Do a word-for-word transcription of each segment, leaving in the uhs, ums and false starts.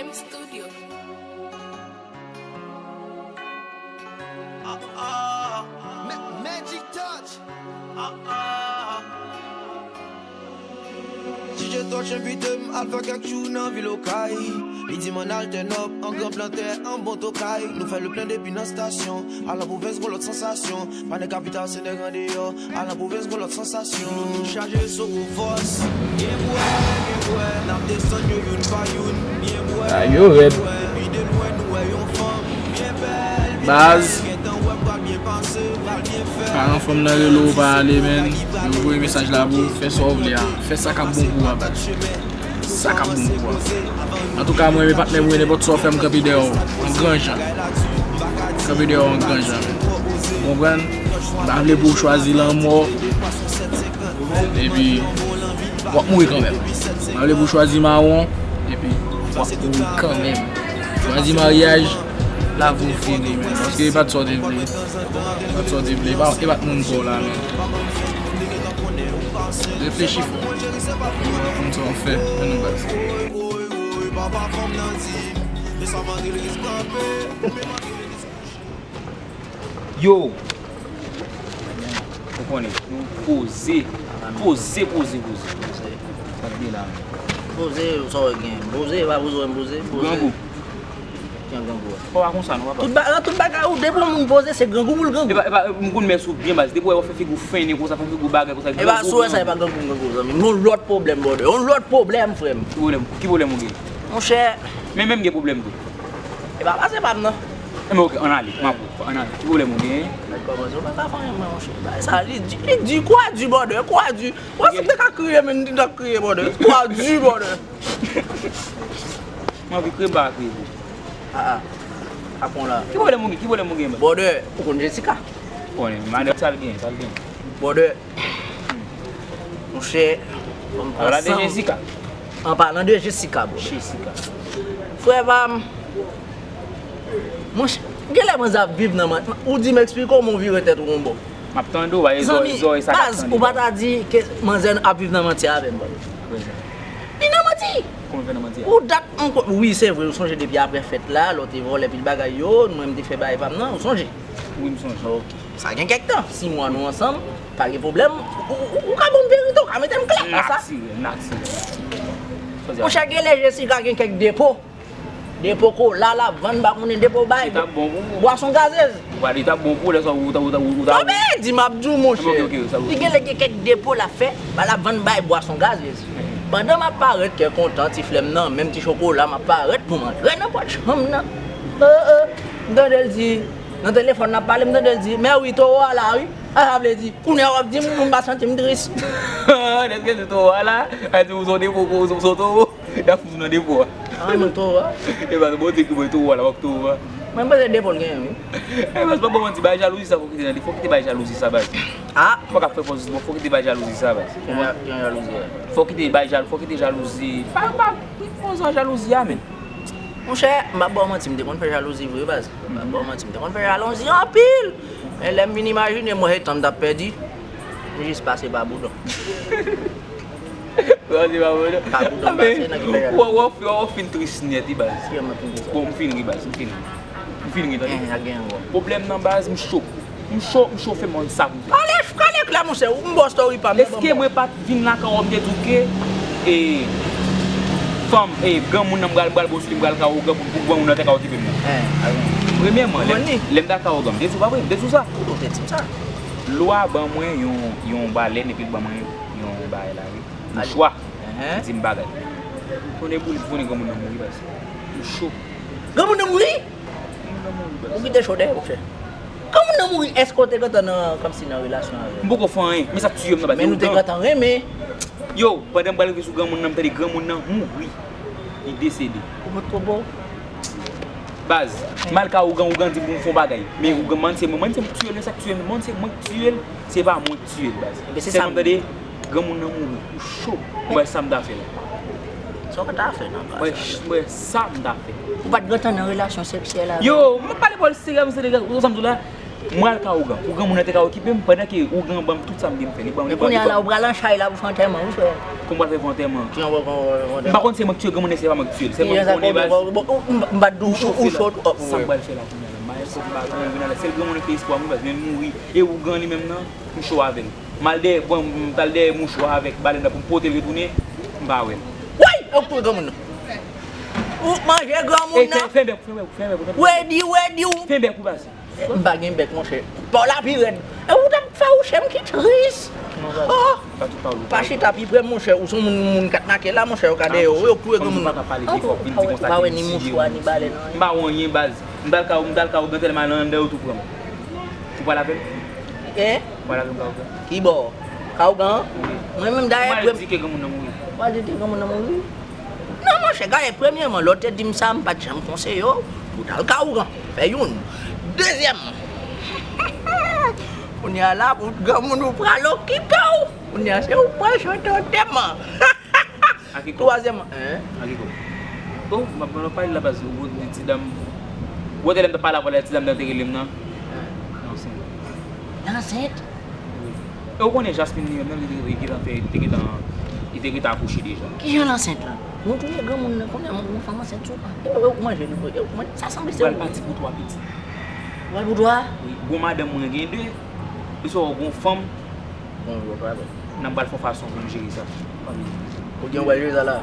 Studio. Ah, ah. Ma- Magic Touch. Ah, ah. D J Touch envite m al fè kèk jou nan vil Okay. Li di m ann al turn up, an gran plantè, an bon tokay. Nou fè le plen depi nan stasyon. Al nan pwovens, gon lòt sansasyon. Pa nan kapital, se nèg andeyò. Al nan pwovens, gon lòt sansasyon. Nou chaje sou fòs. Byen bwè, byen bwè. N ap desann yo youn pa youn. Byen bwè, byen bwè. Epi de lwen, nou wè yon fanm byen bèl, byen bèl. Baz. Gentan wè m pral byen pase, pral byen fè. Paran fanm nan rele w, pa ale, menn. Yo voye mesaj la pou w. Fè sa w vle a. Fè sa k ap bon pou w a, baz. Sa k ap bon pou w a. Antouka, mwen, men patnè m, nenpòt sa w fè, m kanpe dèyè w. An gran jan. Kanpe dèyè w an gran jan, menn. Ou konprann? M pa vle pou w chwazi lanmò. Epi, w ap mouri kanmenm. M pa vle pou w chwazi mawon. Epi, w ap mouri kanmenm. Chwazi maryaj, lavi w fini, menn. Paske e pa t sa w te vle. E pa t sa w te vle. E pa, e pa t moun pa w la, menn. Reflechi fò. Konn sa w ap fè. Ann nou baz. Yo! Ou konnen, nou poze, poze, poze, poze. Sa k gen la menm? Poze, sa w gen? Poze, pa poze, m poze, poze. Grangou. Ki an grangou a? Fò pa konsa non, papa. Tout ba-, nan tout bagay ou, depi yon moun poze, se grangou pou l grangou. Epa, epa, m konn mès ou byen baz. Depi w wè w fè figi w fennen konsa, fè figi w bagay konsa, epa, grangou, si w wè sa, grangou. Epa grangou, grangou, zanmi m. Yon lòt pwoblèm, brother. Yon lòt pwoblèm, frè m. Ki pwoblèm? Ki pwoblèm ou gen? Monchè. Men menm gen pwoblèm tou. Epa pase pa m nan. Enben, oke, ann ale. M ap, ann ale. Ki pwoblèm ou genyen? Nèg kòmanse, ou pa ka fè anyen, mwen, monchè. Bagay sa, li di, li di, kwa di, brother, kwa di. Ou wè si m te ka kriye, menm, m t ap kriye, brother. Kwa di, brother. M anvi kriye, m pa ka kriye tou. Ah, ah. Apon la. Ki pwoblèm ou gen? Ki pwoblèm ou gen, baz? Brother, ou konn Jessica? Konnen, madanm sa l genyen, sa l genyen. Brother. Monchè, an palan de Jessica. An palan de Jessica, brother. Jessica. Frè pa m. Monchè, genlè manzè ap viv nan man-, ou di m eksplike w, men w vire tèt ou yon bò. M ap tande w, e zòrèy, zòrèy sa k ap tande. Baz, ou pa ta di ke manzè ap viv nan manti avè m, brother. Li nan manti. Kòman fè nan manti a? Pou dat, m ko-, wi, se vre, ou sonje depi apre fèt la, lè w te vòlè pil bagay yo, mwen m te fè bagay pa m nan, ou sonje? Wi, m sonje. Ok. Sa gen kèk tan. Sis mwa nou ansanm, pa gen pwoblèm. Ou, ou, ou ka ban m verite, ou ka mete m klè nan sa. Natirèl, natirèl. Monchè, genlè Jessica gen kèk depo. Depo kola l ap vann, m pa konnen depo bay. Li t ap bon pou ou. Bwason gazez. Li t ap bon pou ou, lè sa ou ta, ou ta, ou ta. Sa w vle di m ap di w, monchè. Ok, ok, sa w. Li genlè gen kèk depo l ap fè, ba l ap vann bay bwason gazez. Pandan m ap parèt kè kontan, ti flè m nan men m, ti chokola, m ap parèt pou m antre nan pòt chanm nan. Oh, oh. M tande l di, nan telefòn n ap pale, m tande l di, mè wi, towo a la, wi. A, sa vle di, kounye a w ap di m, m pa santi m tris. Nèske se towo a la? A di ou se yon depo, ou se yon towo. Y ap fout ou nan depo a. A, mwen towo a. E pa Bondye ki voye towo a la, w ap towo a. Mwen panse depo l genyen, wi. E pa, se pa bon manti, bay jalouzi sa, fò kite nan li, fò kite bay jalouzi sa, baz. A. Fò k ap fè fòs, bon, fò kite bay jalouzi sa, baz. Ki jan, ki jan jalouzi a? Fò kite bay jal-, fò kite jalouzi. Pa, pa, pi fon sa jalouzi a, men. Monchè, m pa ba w manti, m te konn fè jalouzi vre, baz. M pa ba w manti, m te konn fè jalouzi anpil. Men lè m vin imajine, mwen, se tan m t ap pèdi, m jis pase pa boudon. Pase pa boudon. Pa boudon, pase nan ki pèdi. Wè, wè, wè, w fin tris nèt, wi, baz. Bon, m fin ri, baz, m fin ri. M fin ri, tande. Pwoblèm nan, baz, m cho. M cho, m cho, fè m konn sa pou m fè. Pale, pale klè, monchè, ou m ba w story pa m nan. Èske mwen pa t vin lakay ou, m te di w ke, e, fanm, e, granmoun nan m pral, m pral bo sou li, m pral lakay ou, granmoun, pou granmoun nan te ka okipe m nan. Premyèman, lè, lè m t al lakay ou, m te di w, pa vre, m te di w sa. Ou te di m sa. Lwa ban mwen yon, yon balèn epi l ban mwen yon bagay la, wi. Mouchwa. Li di m bagay. Konnen boule, konnen granmoun nan mouri, baz. M cho. Granmoun nan mouri? Ou kite cho dèyè, monchè. Granmoun nan mouri, èske w te gentan nan, kòmsi nan relasyon avè l? M poko fè anyen, men sa k tiye m nan, baz. Men nou te gentan renmen. Yo, pandan m pral rive sou granmoun nan, m tande granmoun nan mouri. Li desede. Ou pot ko bo? Baz, m al ka ougan, ougan di m pou m fè yon bagay. Men ougan, man se mwen, man se mwen k tiye l, men sa k tiye m, man se mwen k tiye l, se pa mwen k tiye l, baz. Sèlman m tande granmoun nan mouri, ou cho. Mwen sa m ta fè la. Sa w ta fè nan ka sa? Mwen sa m ta fè. Ou pa t gentan nan relasyon seksyèl avè l? Yo, m ap pale pa w serye, m serye, ou sa m di w la? Mwen al ka ougan. Pou granmoun nan te ka okipe m pandan ke ougan ban m tout sa m gen m fè. Li ban m, li ban m, li ban m. Men kounye a la, ou pral nan chay la pou fè antèman, wi, frè. Kòman pral fè pou antèman? Kijan w pral fè pou antèman? M pa konn si se mwen ki tiye granmoun nan, se pa mwen ki tiye l. Sèlman m konnen baz. Bon, m pa t di w ou cho, ou cho. Sa m pral fè la kounye a la? M pa espwa m pa granmoun vin alè. Sèl granmoun nan ki te espwa m, wi, baz, men m mouri. E ougan li menm nan, m cho avè l. M al dèyè, bon, m t al dèyè mouchwa avèk balèn nan pou m pote l retounen, m pa wè l. Woy! Ou touye granmoun nan. Ou manje granmoun nan. Ey, fè, fè bèk ou, fè bèk ou, fè bèk ou, fè bèk ou. Wè di, wè di ou. Fè bèk ou, baz. M pa gen bèk, monchè. Pa w la pi rèd. E ou t ap fè wouche m ki tris. Oh! Pa chita pi pre, monchè. Ou se yon moun, moun k ap make la, monchè, yo ka dèyè w. Yo k touye granmoun nan. Ou pa wè ni mouchwa, ni balèn, anyen. M pa wè anyen, baz. M t al ka, m t al ka ougan tèlman anndan yo tou pran m. Ou pral avè m? Hein? Ou pral avè m ka ougan? Kibò? Ka ougan? Wi. Mwen menm dayè. Ou pral di ke granmoun nan mouri. Ou pral di ke granmoun nan mouri? Non, monchè, gade, premyèman, lè w te di m sa, m pa t janm konseye w pou w t al ka ougan. Fè youn. Dezyèm, kounye a la, pou granmoun ou pral okipe w. Kounye a, se ou pral chante antèman. Akiko. Twazyèm, hein? Akiko. Oh, m ap, m ap pale la baz, ou di ti dam. Ou wè lè m t ap pale avè w la, ti dam nan te rele m nan. Ansent. Ansent? Wi. E ou konnen Jasmine li menm nan, li te, li te gentan fè, li te gentan, li te gentan akouche deja. Kijan l ansent la? Ou touye granmoun nan, kounye a, yon fanm ansent sou ou. E ou manje li, e ou manje, sa sanble se ou. Pral pati pou twa pitit. Pral pou twa? Wi, gon madanm mwen gen de. Li sou gon fanm. Bon, yo pa bon. N ap pral fè yon fason pou m jere sa. Ou gen wè jere sa la?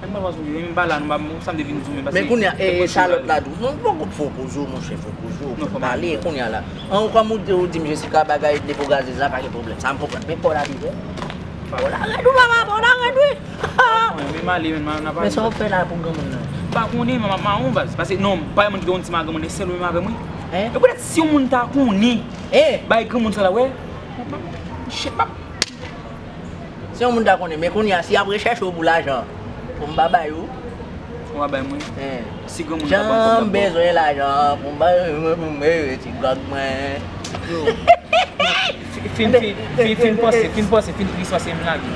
Mwen pa sou jere, m pa la, nou pa, sa m te vin di w, men pase. Men kounye a, e, Charlotte la tou. Non, poko fè w poze w, monchè, fè w poze w, fò n pale kounye a la. An, kòm ou di, ou di m Jessica bagay depo gazez la, pa gen pwoblèm. Sa m konprann. Men kò la pi fè. Kò la rèd, ou papa, kò la rèd, wi. Men m ale, men m ap. Men sa w fè la pou granmoun nan? M pa konnen, men m ap mawon baz. Pase non, pa gen moun ki te konn di m a granmoun, e sèl ou menm avè m, wi. Hein? E poutèt si yon moun ta konnen, eh, bay granmoun sa la, wè. Shit, pap. Si yon moun ta konnen, men kounye a, si y ap rechèche w pou lajan, pou m pa bay ou. Ou pa bay mwen? Hein. Si granmoun ta ban m kòb la, m bezwen lajan pou m bay mwen, pou m rete ti gòg mwen. Yo. Fin, fin, fin, fin panse, fin panse, fin tris, pase m lage.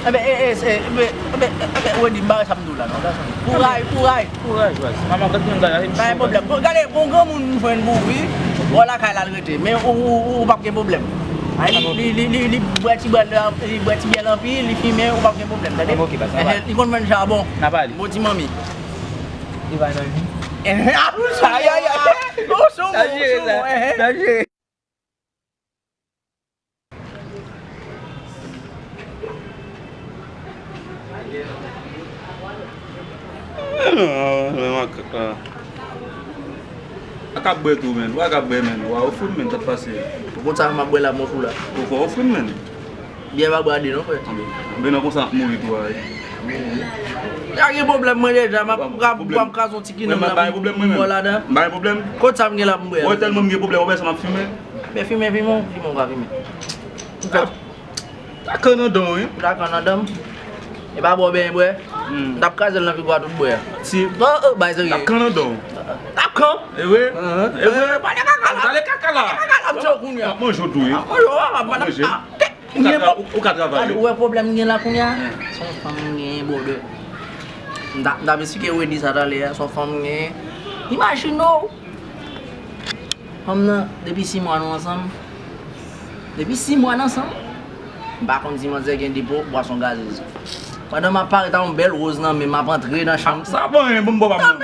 Enben, e, e, se, enben, enben, enben, Wendy, m pa wè sa m di w la, non, gason. Kouraj, kouraj. Kouraj, baz. Manman, gad moun gade, pa gen pwoblèm. Bon, gade, bon granmoun m jwenn pou ou, wi. Bò lakay la l rete. Men ou, ou, ou, ou p ap gen pwoblèm. Ay, li, li, li, li, li bwè ti bwè, li bwè ti byè l anpil, li fimen, ou p ap gen pwoblèm, tande? Ok, baz, n a pale. Li konn vann chabon. N a pale. Bon ti manmi. Li pa nan vi. Ay, ay, ay. Ou sou bon, ou sou bon, eh, eh. Eh, non, men makak la. Pa ka bwè tou, menn. Pa ka bwè, menn. Wa ofri m, menn, tèt pase. Ou konn sa m ap bwè la, mon fou la. Ou fò ofri m, menn. Byè pa brade, non, frè. Anben, anben, nan konsa, m ap mouri tou, a, wi. Pa gen pwoblèm, mwen deja, m ap, m ap, m ap kraze yon ti kinòm la pou m bwè ladan. M pa gen pwoblèm. Kote sa m gen la pou m bwè a? Wè, tèlman m gen pwoblèm, ou wè sa m ap fimen. Men fimen, fimen, fimen, ou ka fimen. Takan nan dan w, wi. Takan nan dan m. E pa bò benyen bwè. Hmm. M t ap kraze l nan figi w a tout bwè a. Si. Oh, oh, bay serye. Takan nan dan w. Takan. E vre? E vre? Pale kaka la. Pale kaka la. Pale kaka la, m di w kounye a. M ap manje w tou, wi. M ap manje w, m ap manje. Ou ka tra-, ou, ou ka travay, wi. Ou wè pwoblèm m gen la kounye a? Hmm. Se yon fanm m genyen, brother. M t ap, m t ap esplike Wendy sa talè a, se yon fanm m genyen. Imajine w. Fanm nan, depi sis mwa nou ansanm. Depi sis mwa n ansanm. M pa konn si manzè gen depo bwason gazez. Pandan m ap parèt ak yon bèl woz nan men m, m ap antre nan chanm. Sa bon, bon, bon, pa m nan.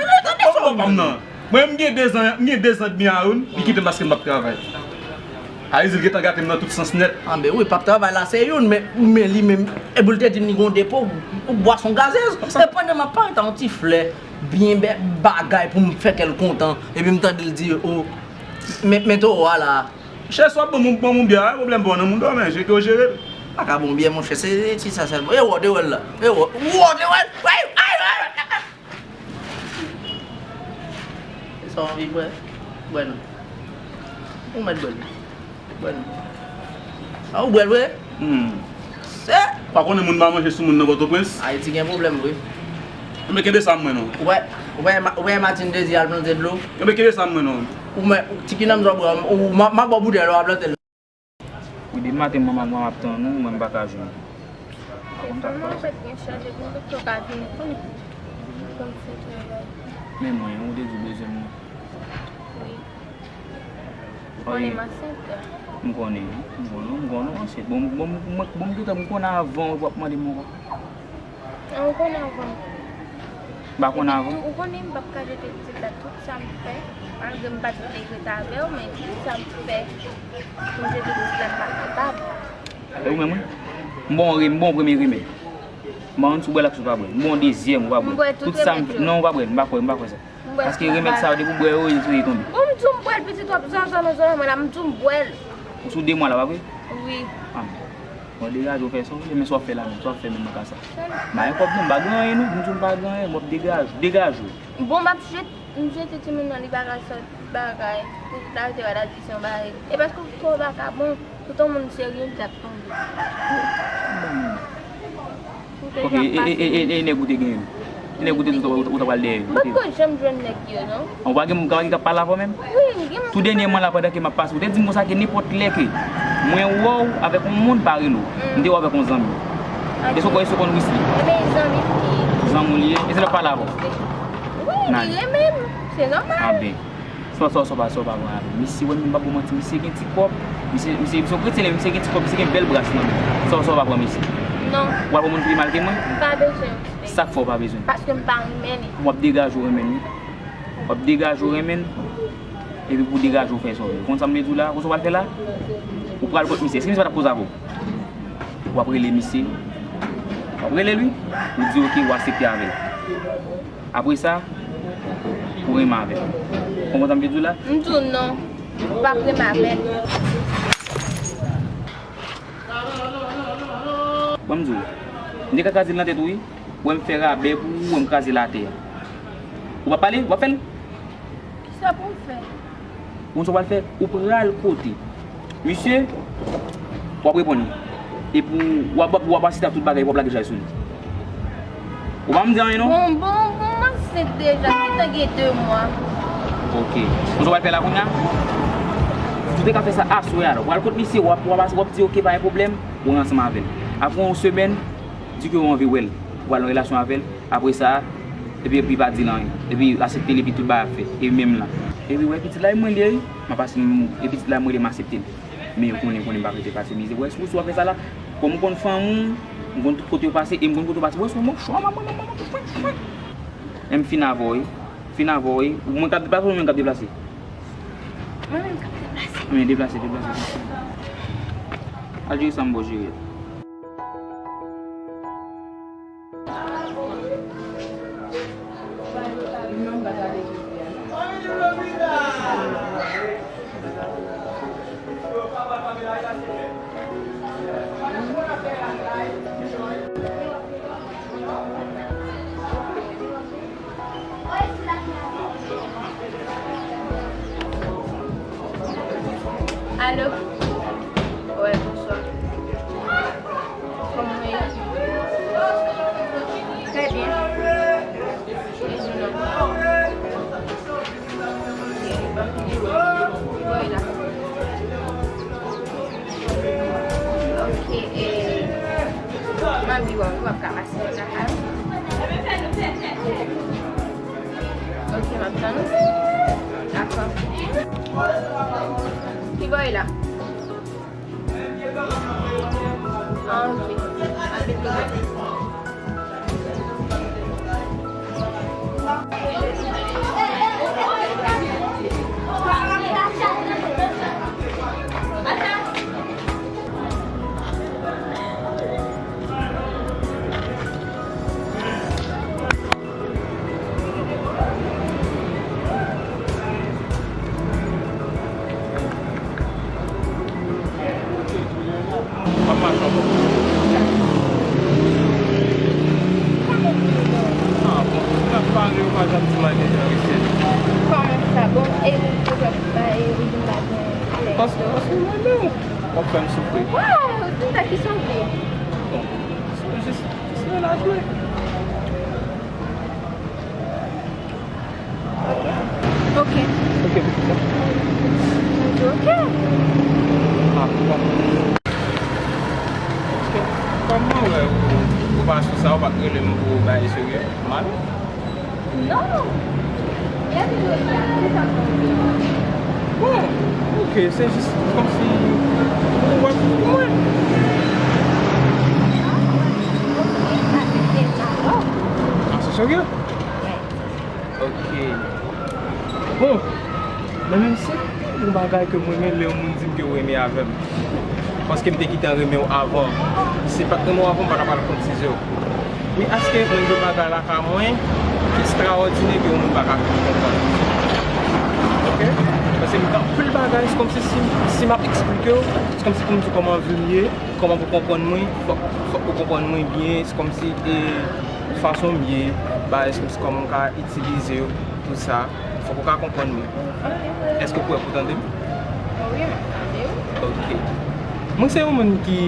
Bon, bon, pa m nan. Mwen, m gen dezan, m gen dezan edmi a youn, li kite m paske m p ap travay. Sa vle di l gentan gate m nan tout sans nèt. Anben wi, p ap travay la se youn, men, men li menm, e pou l te di m li gen yon depo bwason gazez. E pandan m ap parèt ak yon ti flè, byen bèl bagay pou m fè kè l kontan. Epi m tande l di, o, men, men towo a la. Chè, swa ban m, ban m yon byè, pa gen pwoblèm, ban m nan moun dòmi, je ke w jere l. Pa ka ban w byè, monchè, se ti sa sèlman. E wò, de wè l la. E wò, wò, de wè l. Ay, ay, ay, ay. Sa w anvi bwè? Bwè non. Ou mèt bwè l. Bwè non. A, ou bwè l vre? Hmm. Se. Pa konnen moun pa manje sou moun nan Pòtoprens? Ayiti gen pwoblèm vre. Enben kenbe sa mwen non. Ou wè, ou wè, ou wè Martin te di al plante dlo? Enben kenbe sa mwen non. Ou mè, ti kinòm sa w bwè, ou, m a, m a ba w boutèy la, w a plante l. Wi, depi maten mwen, mwen, mwen ap tann ou, mwen m pa ka jwenn ou. Mwen fèt gen chanje pou m, doktè ka vini pou m, pou m fè travay. Men mwen, ou te di w bezwen m. Wi. Konnen m ansent. M konnen, m konnen, m konnen w ansent. Bon, bon, bon, bon, m gentan, m konnen avan w ap mande m ankò. An, ou konn avan m. M pa konn avan. Ou konnen m p ap ka jete pitit la, tout sa m fè, malgre m pa t vle ret avè w, men tout sa m fè pou m jete pitit la, m pa kapab. E ou menm, wi. M ba w re-, m ba w premye remèd. M ba w youn si w bwè l ak si w pa bwè l. M ba w dezyèm, ou pa bwè l. M bwè tout remèd yo. Tout sa m fè, non, ou pa bwè l, m pa kwè, m pa kwè sa. Paske remèd sa yo, depi w bwè yo, yo tonbe. Bon, m di w m bwè l, pitit w ap zanzan nan zòrèy mwen la, m di w m bwè l. Ou sou de mwa la, pa vre? Wi. Ah, bon. Bon, degaje w fè sa w vle, men sa w ap fè la menm, sa w ap fè menm nan ka sa. M pa gen kòb non, m pa gen anyen non, m di w m pa gen anyen, m ap degaje w, degaje w. Bon, m ap jete, m jete timoun nan, li pa ka sòti bagay, pou l te wè l ap di se yon bagay. E paske w twò vakabon, tout yon moun serye, m t ap tonbe. Ok, e, e, e, e, e nèg ou te genyen yo? E nèg ou te di ou ta pral dèyè yo? M pa t ko janm jwenn nèg yo, non. Ou pa gen moun k ap pale avè w menm? Wi, m gen moun. Tou dènyèman la, pandan ke m ap pase, ou te di m konsa ke nenpòt lè ke mwen wè w avèk yon moun, pa rele w. M te wè w avèk yon zanmi. Èske w konn, èske w konn Wisly? Ebyen, zanmi m li ye. Zanmi w li ye? E se l ap pale avè w? Wi, li renmen m. Se nòmal. Ah ben. Sa, sa, sa w pa, sa w pa pran avè l. Misye, wè, m pa ba w manti, misye gen ti kòb. Misye, misye, misye yon kretyen, misye gen ti kòb, misye gen bèl bras nan men l. Sa, sa w pa pran misye. Non. W ap pran moun ki pi mal ke mwen? M pa bezwen misye. Sa k fè w pa bezwen? Paske m pa renmen li. W ap degaje w renmen l, wi. W ap degaje w renmen l. Epi pou w degaje w fè sa w vle. Ou konn sa m vle di w la? Ou konn sa w pral fè la? Ou pral kot misye. Èske misye pa t ap koze avè w? W ap rele misye. W ap rele l, wi. Ou di oke, w aksepte avè l. Apre sa, ou renmen avè l. Konprann sa m vle di w la? M di w non, m p ap renmen avè l. Ban m di w, m te ka kraze l nan tèt ou wi. Ou wè m fè rabè pou ou, ou wè m kraze l atè. Ou p ap pale? W ap fè l? Kisa pou m fè? Ou konn sa w pral fè? Ou pral kote misye, w ap reponn li. Epi w ap, w ap asiste ak tout bagay, w ap lage chay sou li. Ou pa menm di anyen non? Bon, bon, bon, m ansent deja, gentan gen de mwa. Ok. Ou konn sa w pral fè la kounye a? Ou te ka fè sa aswè a la. Ou pral kot misye, w ap, w ap, w ap di oke, pa gen pwoblèm, ou ansanm avè l. Apre yon semèn, di ke w anvi wè l. Ou pral nan relasyon avè l. Apre sa, epi, epi pa di l anyen. Epi aksepte l, epi tout bagay ap fèt. Epi menm lan. Epi wè pitit la, e mwen li ye, wi. M ap pase m, e pitit la, mwen li, m aksepte l. Men yo konnen, konnen m p ap rete pase mizè. Wè, si w fè sa la, kòm m konn fanmi w, m konn tout kote w pase, e m konn kote w pase. Wè, se yon bon chwa, manman, manman, manman. M fin avè w, wi. Fin avè w, wi. Mwen k ap deplase, ou mwen k ap deplase? Mwen menm k ap deplase. Men deplase, deplase, deplase. Al jere sa m ba w jere. Alo? Wè, bonswa. Kòman w ye? Trè byen. E jounen w? Ki bò w ye la? Ok, e, m anvi wè w, w ap ka pase lakay mwen? Ok, m ap tann ou. Dakò. Ki bò w ye la? Ah, ok. Anpil pwoblèm. M ap mache ankò. Ah, bon, m ap pale, ou pa janm di m anyen, jan isit. Kòman sa? Bon, e ou, ou jwenn ba, e ou di m pa gen alèz. Paske, paske mwen menm, w ap fè m soufri. Waw, ou di sa ki soufri? Bon, jis, jis relase. Ok. Ok. Ok, pitit la. Mwen di ok. Ah, bon. Ok. Kòm mwen wè ou, ou pa sou sa, ou pa t rele m pou bagay serye. Mal? Non. Lè videyo sa, ki sa w konn di? Bon, ok, se jis kòmsi ou wè pou mwen. Ah, se serye? Ok. Bon, men menm si yon bagay ke mwen renmen lè yon moun di m ke w renmen avè m. Paske m te gentan renmen w avan. Si m pa t renmen w avan, m pa ta pral konn size w. Men èske mwen gen bagay lakay mwen ki ekstraòdinè ke yon moun pa ka fin konprann? Ok? Paske m gen anpil bagay, se kòmsi si, si m ap eksplike w, se kòmsi pou m di w kòman vi m ye, kòman pou w konprann mwen, fòk, fòk ou konprann mwen byen, se kòmsi, e, fason m ye, bagay, se kòmsi kòman m ka itilize w, tout sa, fòk ou ka konprann mwen. Èske w prè pou tande m? Wi, m ap tande w. Ok. Mwen se yon moun ki,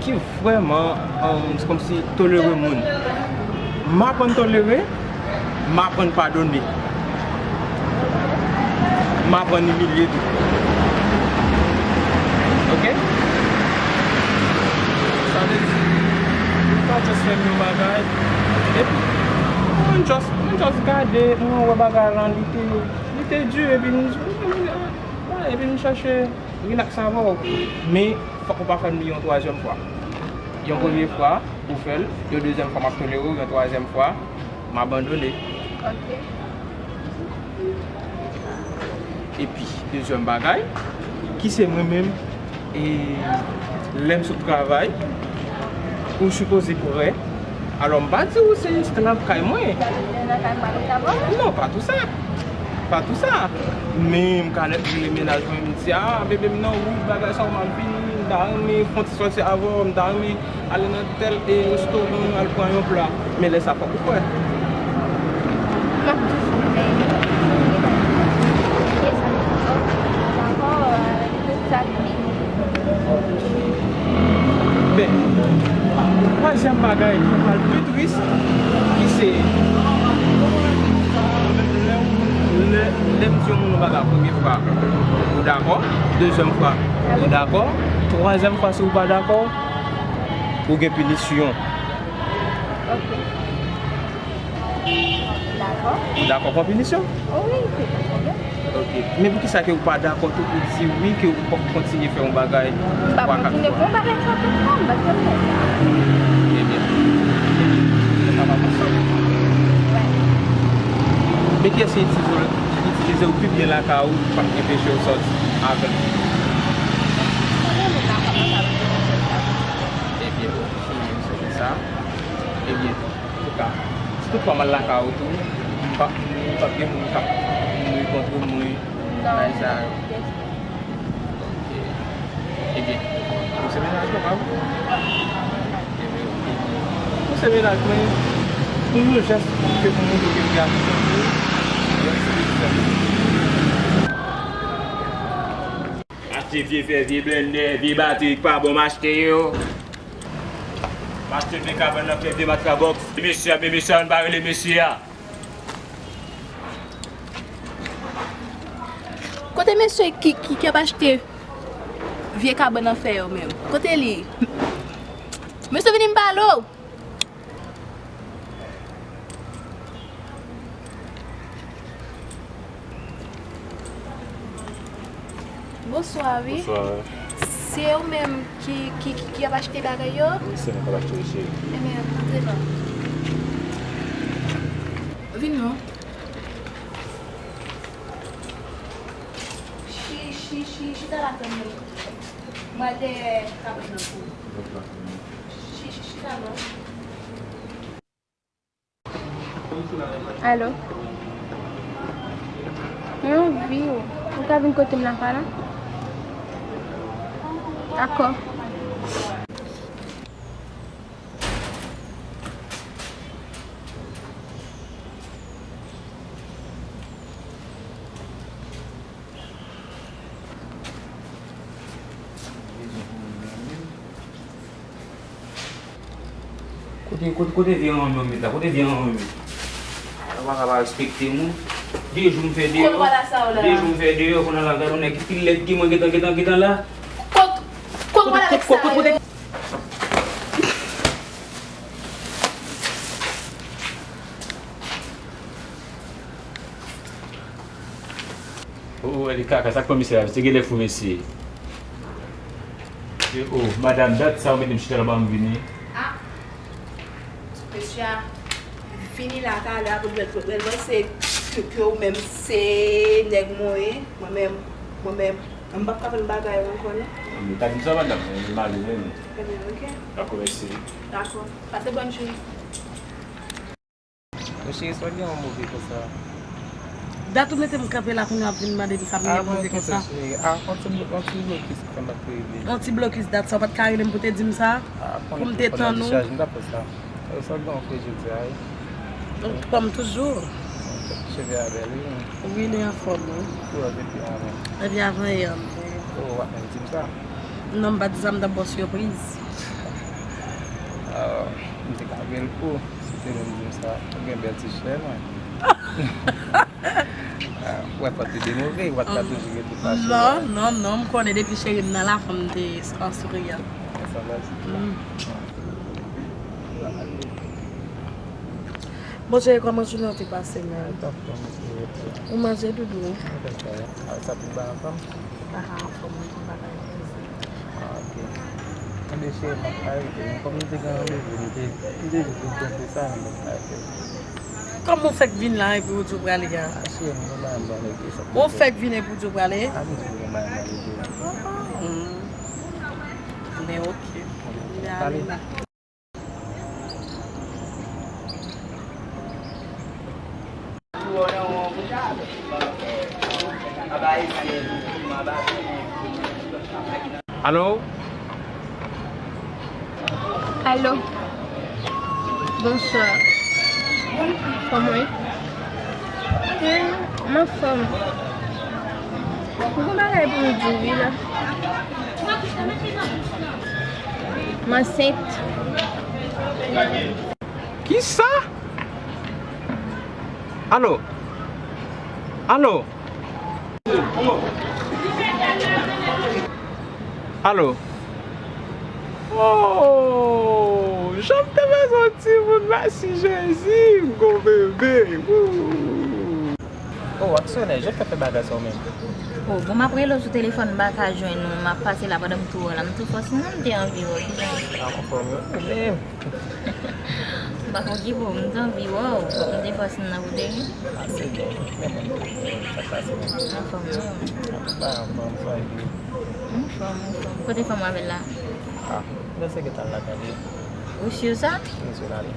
ki vrèman, um, se kòmsi tolere moun. M aprann tolere, m aprann padone. M aprann imilye tou. Ok? Sa vle di, ou pa just fè m yon bagay, epi, mwen just, mwen just gade, mwen wè bagay lan, li te, li te di, epi m di, epi m chache relax avè w. Men, fòk ou pa fè m li yon twazyèm fwa. Yon premye fwa, ou fè l, yon dezyèm fwa, m ap tolere w, yon twazyèm fwa, m abandone. Ok. Epi, dezyèm bagay, ki se mwen menm, e, lè m sot travay, ou sipoze prè. Alò, m pa di ou se esklav kay mwen. Non, pa tou sa. Pa tou sa. Men m ka nèt rele mennaj mwen, m di, "Ah, bebe m nan wout, bagay sa, w mal vini, m ta renmen fè yon ti sòti avè w, m ta renmen ale nan tèl, e, restoran, al pran yon pla." Men lè sa fòk ou prè. M ap toujou prè. Dakò, e, tout sa ki vini. Ben, twazyèm bagay ki pral pi tris, ki se lè, lè, lè m di yon moun yon bagay premye fwa, ou dakò, dezyèm fwa, ou dakò, twazyèm fwa, si ou pa dakò, ou gen pinisyon. Ok. Dakò. Ou dakò pou pinisyon? O wi, se pa pwoblèm. Ok. Men poukisa ke ou pa dakò tou pou di wi ke ou p ap kontinye fè yon bagay twa, kat fwa? M p ap kontinye fè yon bagay twa, kat fwa, m pa t konn fè sa. Ebyen, ebyen, sa pa pase. Wi. Men kiyès ki itilize w, ki itilize w pi byen lakay ou, ki p ap enpeche w sòti avè l? Mwen menm, m pa konn sa, m pa t konn fè sa. Ebyen, bon, si se sa, ebyen, antouka, si tout fwa m al lakay ou tou, m p ap, m p ap gen moun k ap mouri kont ou, mouri bagay sa yo. Ok. Ebyen, ou se mennaj mwen, pa vre? Ebyen, ok. Ou se mennaj mwen, pou yon jès ke pou moun yo gen gratitid pou, mèsi pou sa. Achte vye fè, vye blennè, vye batri k pa bon, m achte yo. M achte vye kabann nan fè, vye matraboks. Mesye a, men mesye a, ann pa rele mesye a. Kote mesye ki, ki, ki ap achte vye kabann nan fè yo menm? Kote li? Mesye vini m pale w. Bonswa, wi. Bonswa. Se ou menm ki, ki, ki, ki ap achte bagay yo? Wi, se mwen k ap achte yo, cheri. Ebyen, antre non. Vin non. Chi-, chi-, chi-, chita la tann mwen. Mwen al dèyè kabann nan pou ou. Chi-, chi-, chita non. Alo. Mwen anvi w. Ou ka vin kote m la pa la? Dakò. Kote, kote, kote vye ranyon m met la? Kote vye ranyon m met? Ala w pa ka pa respekte moun. De jou m fè deyò. Kote w al ak sa yo la? De jou m fè deyò, kounye a la, gade yon nèg ki pi lèd ke mwen gentan, gentan, gentan la. Kot, kot w al avèk sa yo? Oh, oh, Eli Kaka, sa k pran mesye la? Misye genlè fou, mesye. E, oh, madanm, dat sa ou mete m chita la, ban m vini. Ah, mesye a vini la talè a pou l, pou l, pou l panse ke, ke ou menm se nèg mwen ye. Mwen menm, mwen menm, m p ap ka fè l bagay ankò, non. Ou ta di m sa, madanm, men m ale, men. Ebyen, ok. Dakò, mèsi. Dakò. Pase bòn jounen. Mon cheri, sa w gen yon move konsa? Dat ou mete m kanpe la kounye a w ap vin mande m sa m gen move konsa. Ah, yon ti blo-, yon ti blokis ki fè m ap rele. Yon ti blokis dat sa, ou pa t ka rele m pou te di m sa? Ah, pou m te tann ou. Sa w gen yon fre jodi a, wi. Ou pòm toujou. Cheve a bèl, wi. Wi, li anfòm, wi. Ou wè depi avan. Depi avan yè. Ou pa t menm di m sa. Non, m pa t di sa, m t ap ba w sipriz. Ah, m te ka bèl kou. Si w te menm di m sa, ou gen bèl ti chè, mwen. Ah, ou wè, fò w te demove, ou pa t ka toujou rete fache. Non, non, non, m konnen depi cheri m nan la, fò m te an souriyan. Sa va, se Bon, cheri, kòman jounen w te pase menm? Ou manje, doudou? Sa te ba ansanm? Ah, anfòm, wi, m pa ka refize. Ah, ok. Ebyen, cheri, m ap ka rete. Men kòm nou te gen randevou, nou te, nou te di pou nou fè sa, nou pa ka fè. Kòman w fèk vin la epi w di w prale a? Ah, cheri, m gen bagay m pral regle sa. Ou fèk vin epi w di w prale? Ah, m di w gen bagay m pral regle. Ah, hmm. Men ok. M ale la. Alo? Alo? Bonswa. Kòman w ye? Hmm, m anfòm. M gon bagay pou m di w wi la. M ansent. Kisa? Alo? Alo? Alo? Oh, jan m te bezwen timoun, mèsi Jezi, m gon bebe. Woo. Oh, w aksyonè, jan w fè fè bagay sa w menm? Oh, bon, m ap rele w sou telefòn, m pa ka jwenn ou, m ap pase la pandan m tou wè w la, m tou fòs non, m te anvi wè w, kijan w ye? Ah, anfòm wi, ou menm? M pa konn ki bon, m te anvi wè w, fòk m te fòs nan pou te ri. Ah, se byen, men mwen, sa k pase menm? Anfòm non. Anfòm, anfòm, sa e byen. Anfòm, anfòm. Kote fanm w avè l la? Ah, m panse ke t al lakay li. Ou si sa? M si l ale.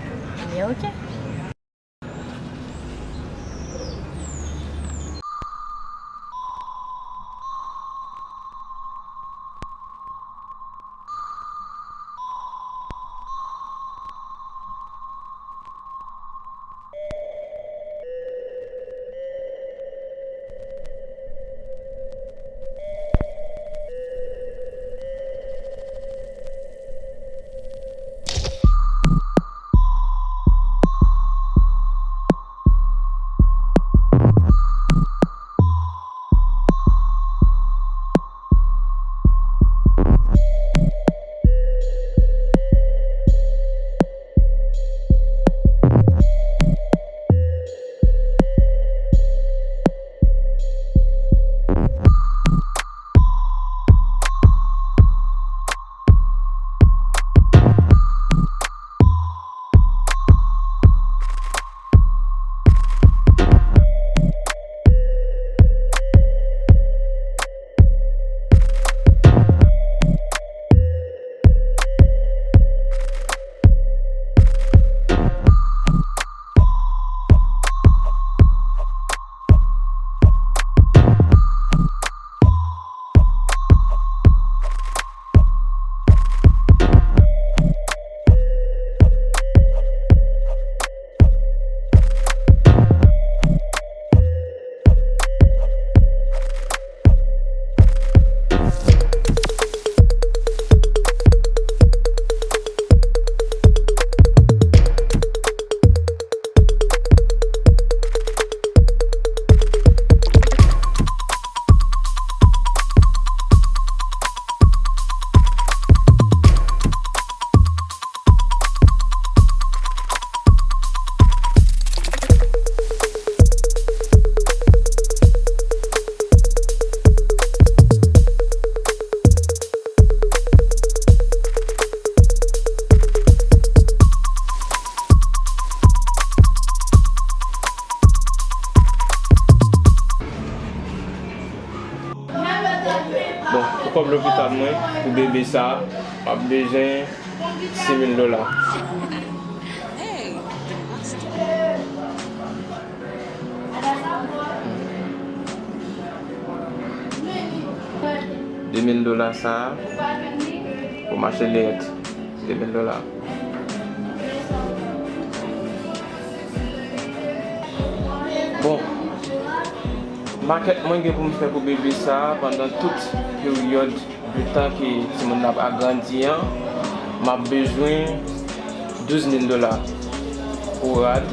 Ebyen, ok. Kòb lopital mwen pou bebe sa, m ap bezwen sis mil dola. De mil dola sa pou m achte linèt. De mil dola. Bon, makèt mwen gen pou m fè pou bebe sa a pandan tout peryòd de tan ke timoun nan ap agrandi an, m ap bezwen douz mil dola pou rad.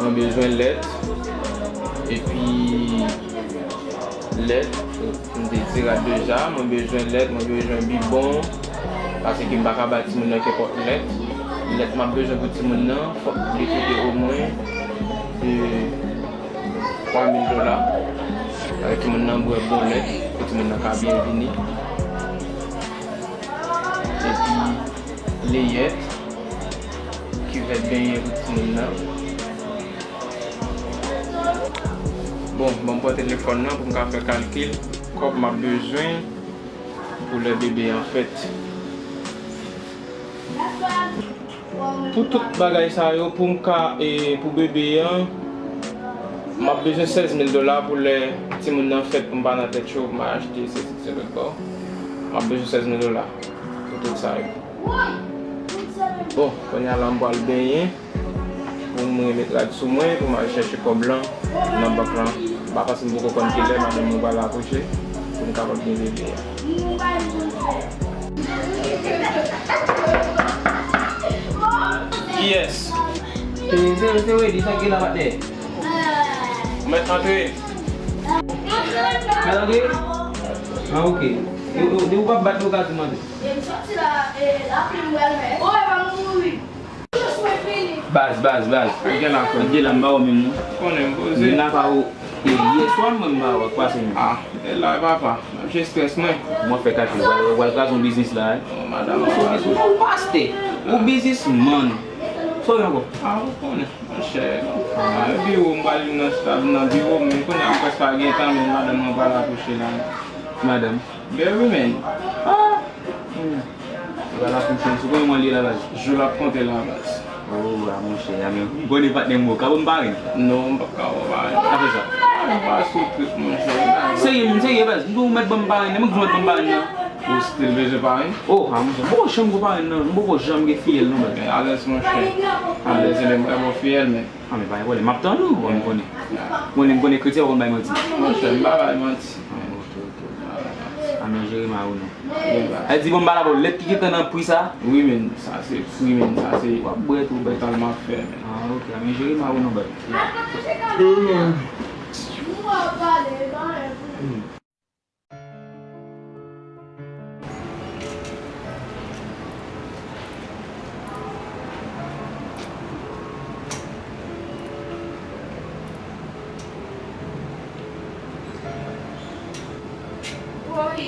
Mwen bezwen lèt, epi lèt, m te di rad deja, mwen bezwen lèt, mwen bezwen bibwon, paske m pa ka ba timoun nan kenpòt lèt. Lèt m ap bezwen pou timoun nan, fòk li koute omwen de twa mil dola. Paske timoun nan bwè bon lèt, pou timoun nan ka byen vini. Epi leyèt, kivèt benyen pou timoun nan. Bon, ban m pran telefòn nan pou m ka fè kalkil kòb m ap bezwen pou lè bebe an fèt. Pou tout bagay sa yo, pou m ka, e, pou bebe an, m ap bezwen sèz mil dola pou lè timoun nan fèt, pou m pa nan tèt cho, pou m al achte sesi, sela ankò. M ap bezwen sèz mil dola pou tout sa yo. Bon, kounye a la, m pral benyen. Pou mwen met rad sou mwen, pou m al chèche kòb lan nan bank lan. M pa panse m poko konn kilè madanm mwen pral akouche, pou m kapab gen bebe a. Kiyès? Se, se, se Wendy, sa ki la atè. Ou mèt antre. Mèt antre? Ah, ok. E, e, ou p ap bat nou ka di mande. Baz, baz, baz. Ou gen la frè. Ou gen la, m pa wè menm non. Konnen m poze. Gen la pa ou. E yè swa mwen m pa wè k pase menm. Ah, e la papa. M ap jere strès mwen. Mwen fè kalkil. Ou al, ou al kraze yon biznis la, wi. Oh, madanm. Ou se yon biznis, ou pastè. Ou biznismann. Sa w gen ankò? Ah, ou konnen. Monchè, ah, biwo, m pral vin nan, nan biwo, men kounye a m prèske pa gen tan, men madanm mwen pral akouche la. Madanm? Baby man. Ah! Hmm. Li pral akouche, sou konbyen mwa li ye la baz? Jou l ap konte la baz. Oh, a monchè, a men, m konnen patnè m ou ka ban m parenn. Non, m p ap ka ba w parenn. Sa fè sa? Ah, m pa sou trip, monchè. Serye, m serye baz. M di w mèt ban m parenn, men m di w mèt ban m parenn nan. Ou still bezwen parenn? Oh, a monchè, m poko janm gon parenn nan, m poko janm gen fiyèl non baz. Alèz monchè. Alèz, e menm mwen bon fiyèl, men. Ah, men pa gen pwoblèm, m ap tann ou, bon, m konnen. Bon, m konnen kretyen pa konn bay manti. Monchè, m pa bay manti. Ah, ok, ok. Ah, men jere ma ou non. Wi, baz. Sa di bon, m pa la pou lèt ki gentan nan pri sa? Wi, men, sa se pri, men, sa se. W ap bwè tou, baz. Totalman fè, men. Ah, ok, men jere ma ou non, baz. Woy.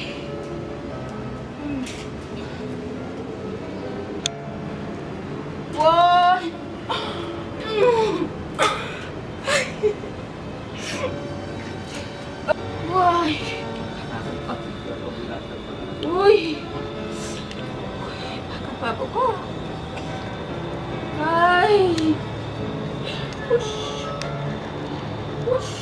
Woy. Woy. Woy. Pa kapab ankò. Ay. Wouch. Wouch.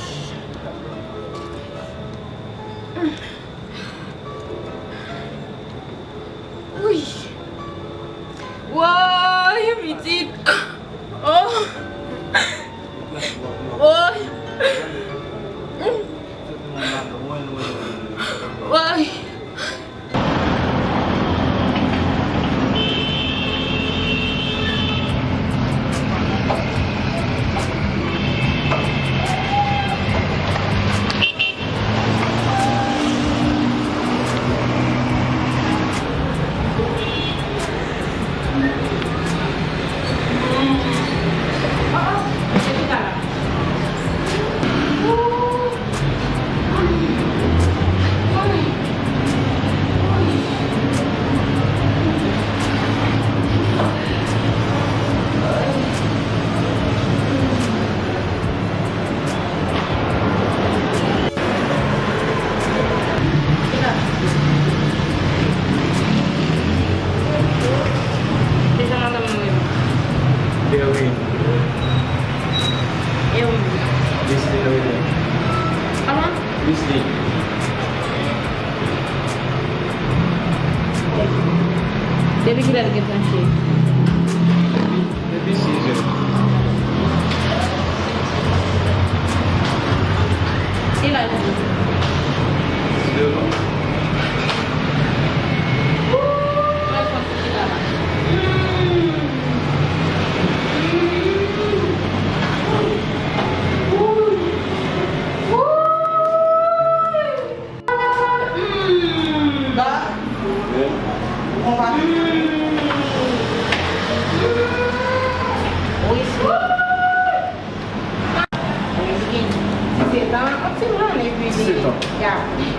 Woy. Woy, pitit. Oh. Woy. Woy. Depi kilè l gen tranche? Depi, depi sizè. Kilè l gen? Devan. Disèt an, anpil jan, epi li, disèt an. Ya,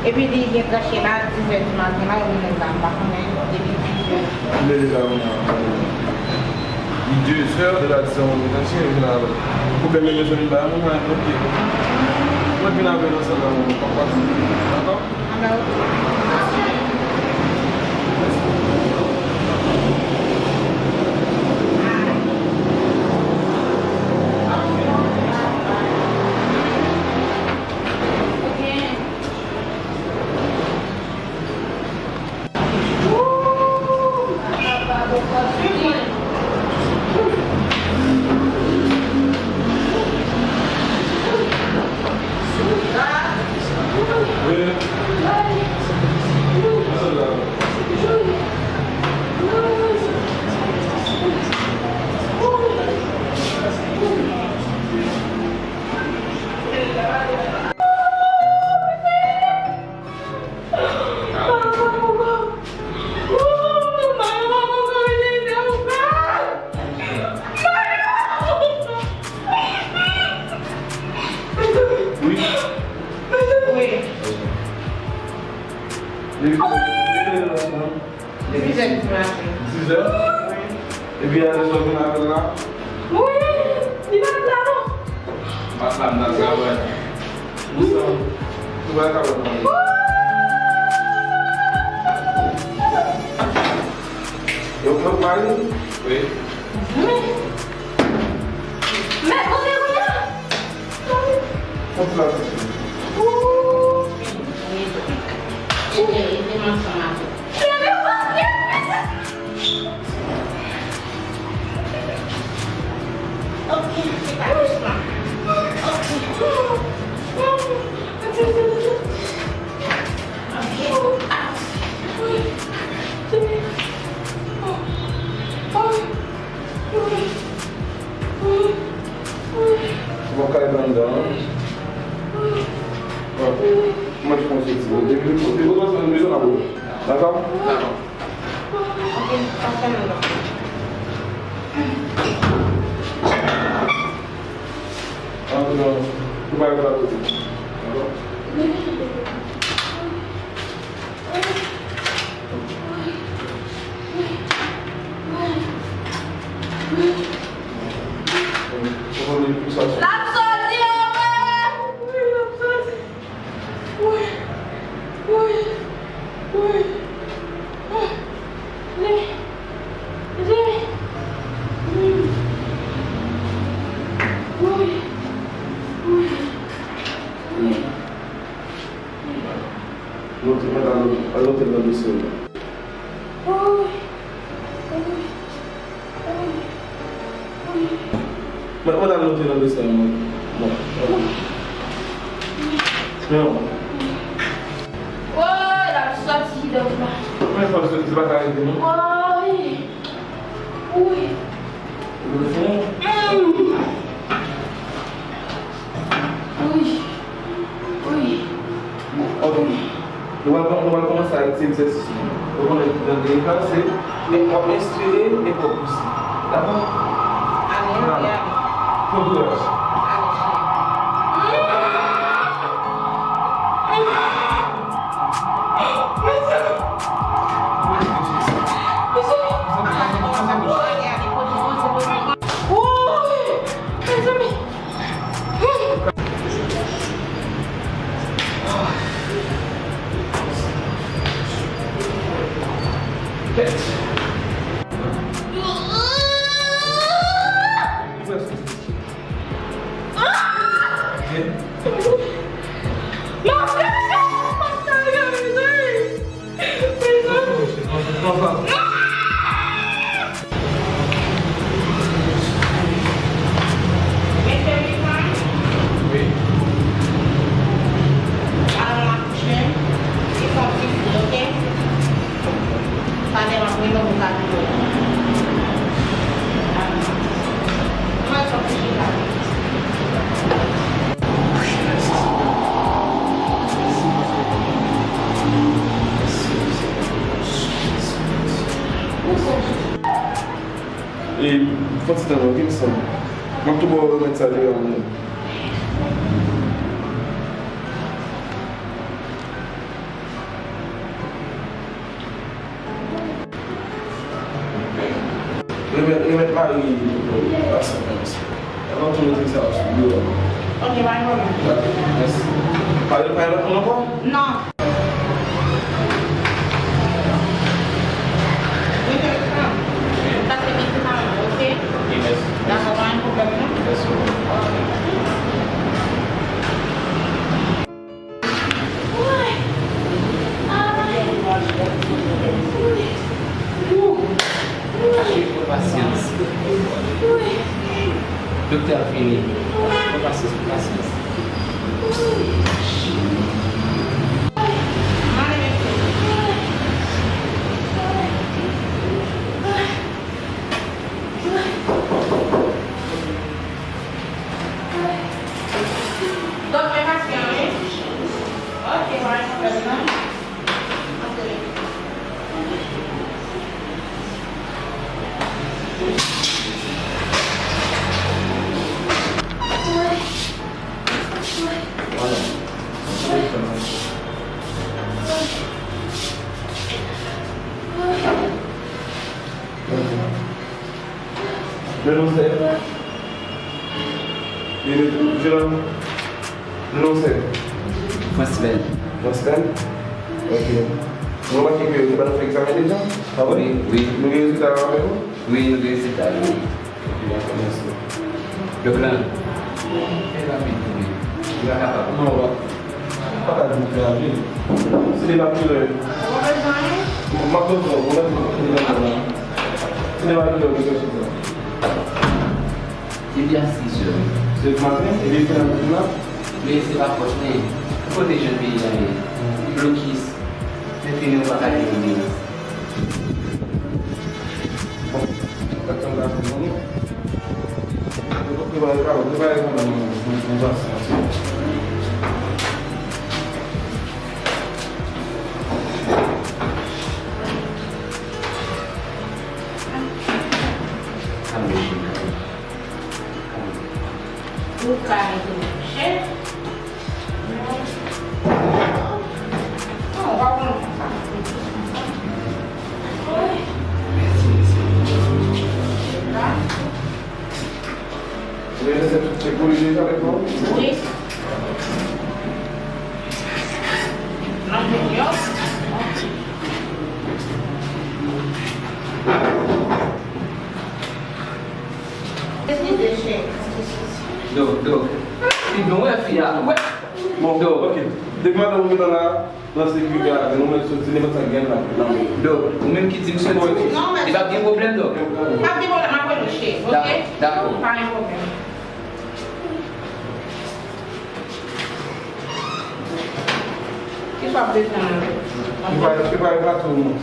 epi li gen tranche la, dizè di maten la, yo mennen l la, m pa konnen, depi dizè. Li dezè, li dezè, li la di se yon moun ki vin avè l. Pou ke l leve sou li ba moun nan, ok. Mwen vin avè l ansanm la, mwen pa pati. Dakò? Wi. Wi. Depi, depi kilè l nan sou mwen? Depi dizè di maten. Dizè? Wi. Epi alè sa w vin avè l la? Wi, li pa t la non. Pa t la, m t al travay. Ou sa? Ou pa ka wè mwen. Yo pran mari? Wi. Men, men kote kounye a? Kont la. Ede, ede m ansanm avè w. Ok, se pa jis mwen. Ok. Ok. Bon, kay ban dan. Bon, mwen fè yon soti. Depi nou, depi nou bezwen nan bouda. Dakò? Dakò. Ok, pa fè nan dan. An, non, nou pa yon kote. Dakò? L ap soti, Love! Wi, l ap soti. Wi, wi, wi. Li, li, wi. Wi, wi, wi. Note, mwen al note nan dosye w la. Mwen, mwen al note nan dosye a, mwen. Bon. Bon. Woy, l ap soti dòk la. Mwen fò l soti, se pa ka rete, non. Woy. Wi. Wi. Wi. Wi. Ok. Nou pral, nou pral kòmanse ak ti egzèsis nou. Ou konnen ki jan de egzèsis, se w ap enspire epi w ap pouse. Dakò? Ale, ale, ale. Bon kouraj. Ale, cheri. Woy! Mezanmi! Kèt! Mesye Wilson, wi. Al nan lakouch mwen, li fè yon ti fri, oke? Talè m ap rele w pou w ka vin wè m. Mwen sot kouche la. E, fon ti tan non, vin san. M ap tou ba w remèd sa deja, mwen. Remèt, remèt mari pasyant nan, mesye. Avan tou, nou te sa sou biro a. Ok, pa gen pwoblèm. Dakò, mèsi. Pa gen, pa gen lòt moun ankò? Non. Wi, mèsi. Pase medikaman, ok? Ok, mèsi. Dakò, pa gen pwoblèm, non? Mèsi. Ok. Pasyans. Doktè a fini. Pasyans, pasyans. Dòmi, pasyan, wi. Ok, pa gen pwoblèm, non. Vin, non, sè. Vin, vin, non, sè. Fransmen. Fransmen? Ok. Nou remake ke yo te ba nou fè egzamen deja? Ah wi? Wi, wi. Nou gen rezilta yo avè nou? Wi, nou gen rezilta yo, wi. Ok, dakò, mèsi. Doktè, fè rapid pou mwen. Li pa kapab. Non, pa, pa ka di grave. Se de la doulè. M ap bezwen, ou mèt mwen la. Se de la doulè, ou bezwen sou sa. Depi a sis è. Se maten, e depi nan maten la? Men se pa fòs mwen. Kote jèn peyi a ye? Blokis. Enfimyè yo pa ka gen anbilans. Bon, dakò, dakò, bon. Prepare, prepare, prepare, prepare, prepare. Ou ka mete mwen kouche. Non, w ap pran konsa. Mèsi, mèsi. La. Ou gen resèt tout chèk pou li deja avèk nou? Wi. Nan moun yo. Eskize, chèf. Dok, dok. Li bon, wè fi a. Wè. Bon, dok. Ok. Depi maten ou gentan la, nan sekirite a, nou mèt soti nenpòt sa k gen la, nan men. Dok, ou menm ki di m soti, wi. Non, men li p ap gen pwoblèm, dok. P ap gen pwoblèm, m ap rele w, chèf, ok? Dakò. Pa gen pwoblèm. Kisa w ap bezwen an? Prepare, prepare plato nou.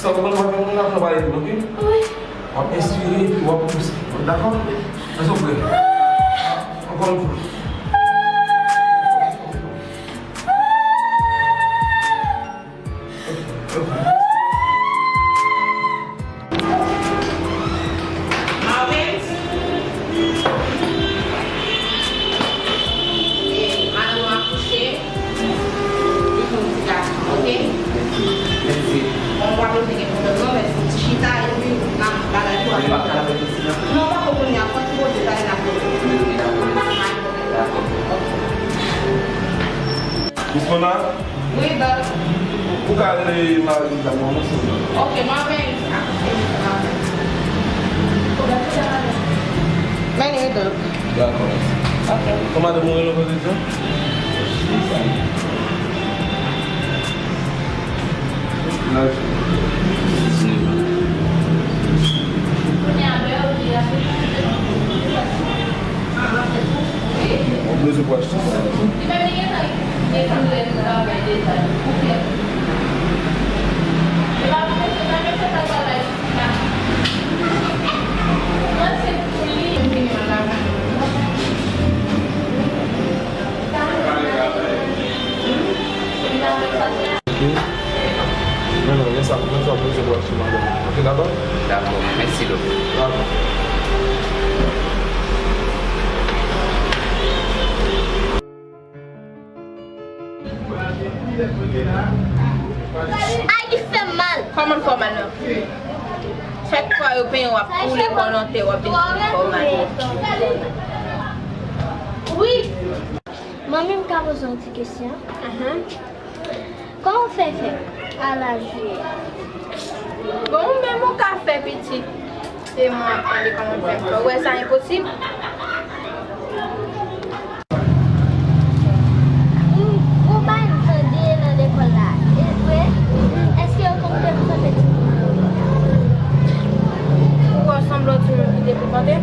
Sa w konprann, w ap jwenn moun ap travay epi, ok? Wi. W ap enspire epi w ap pouse. Dakò? Èske w prè? Ankò yon fwa. Wi, Doc. Ou ka rele mari m la, mwen, mwen, se mwen. Ok, mwen ap vini. Meni, Doc. Dakò, mèsi. Ok. Kòman madanm ou rele ankò, Vincent? Laj. Mwen bezwen pou achte sa. Ok. Men non, men sa, men sa, mwen bezwen pou achte madanm. Ok, dakò? Dakò. Mèsi, Doc. Dakò. Ay, li fè m mal. Kòman l fè w mal nan? Chak fwa yo penyen w, w ap koule kò nan tè, w ap vin fè w mal. Wi. Manmi, m ka poze w yon ti kesyon? Mhm. Kòman w fè fè a laj ou? Bon, ou menm ou ka fè pitit. Se mwen ap mande kòman m fè fè. Ou wè sa enposib? Ou, ou bay m tande nan lekòl la. E vre? Èske yo konn te prezante timoun yo? Ou wè sanble timoun ki te prezante?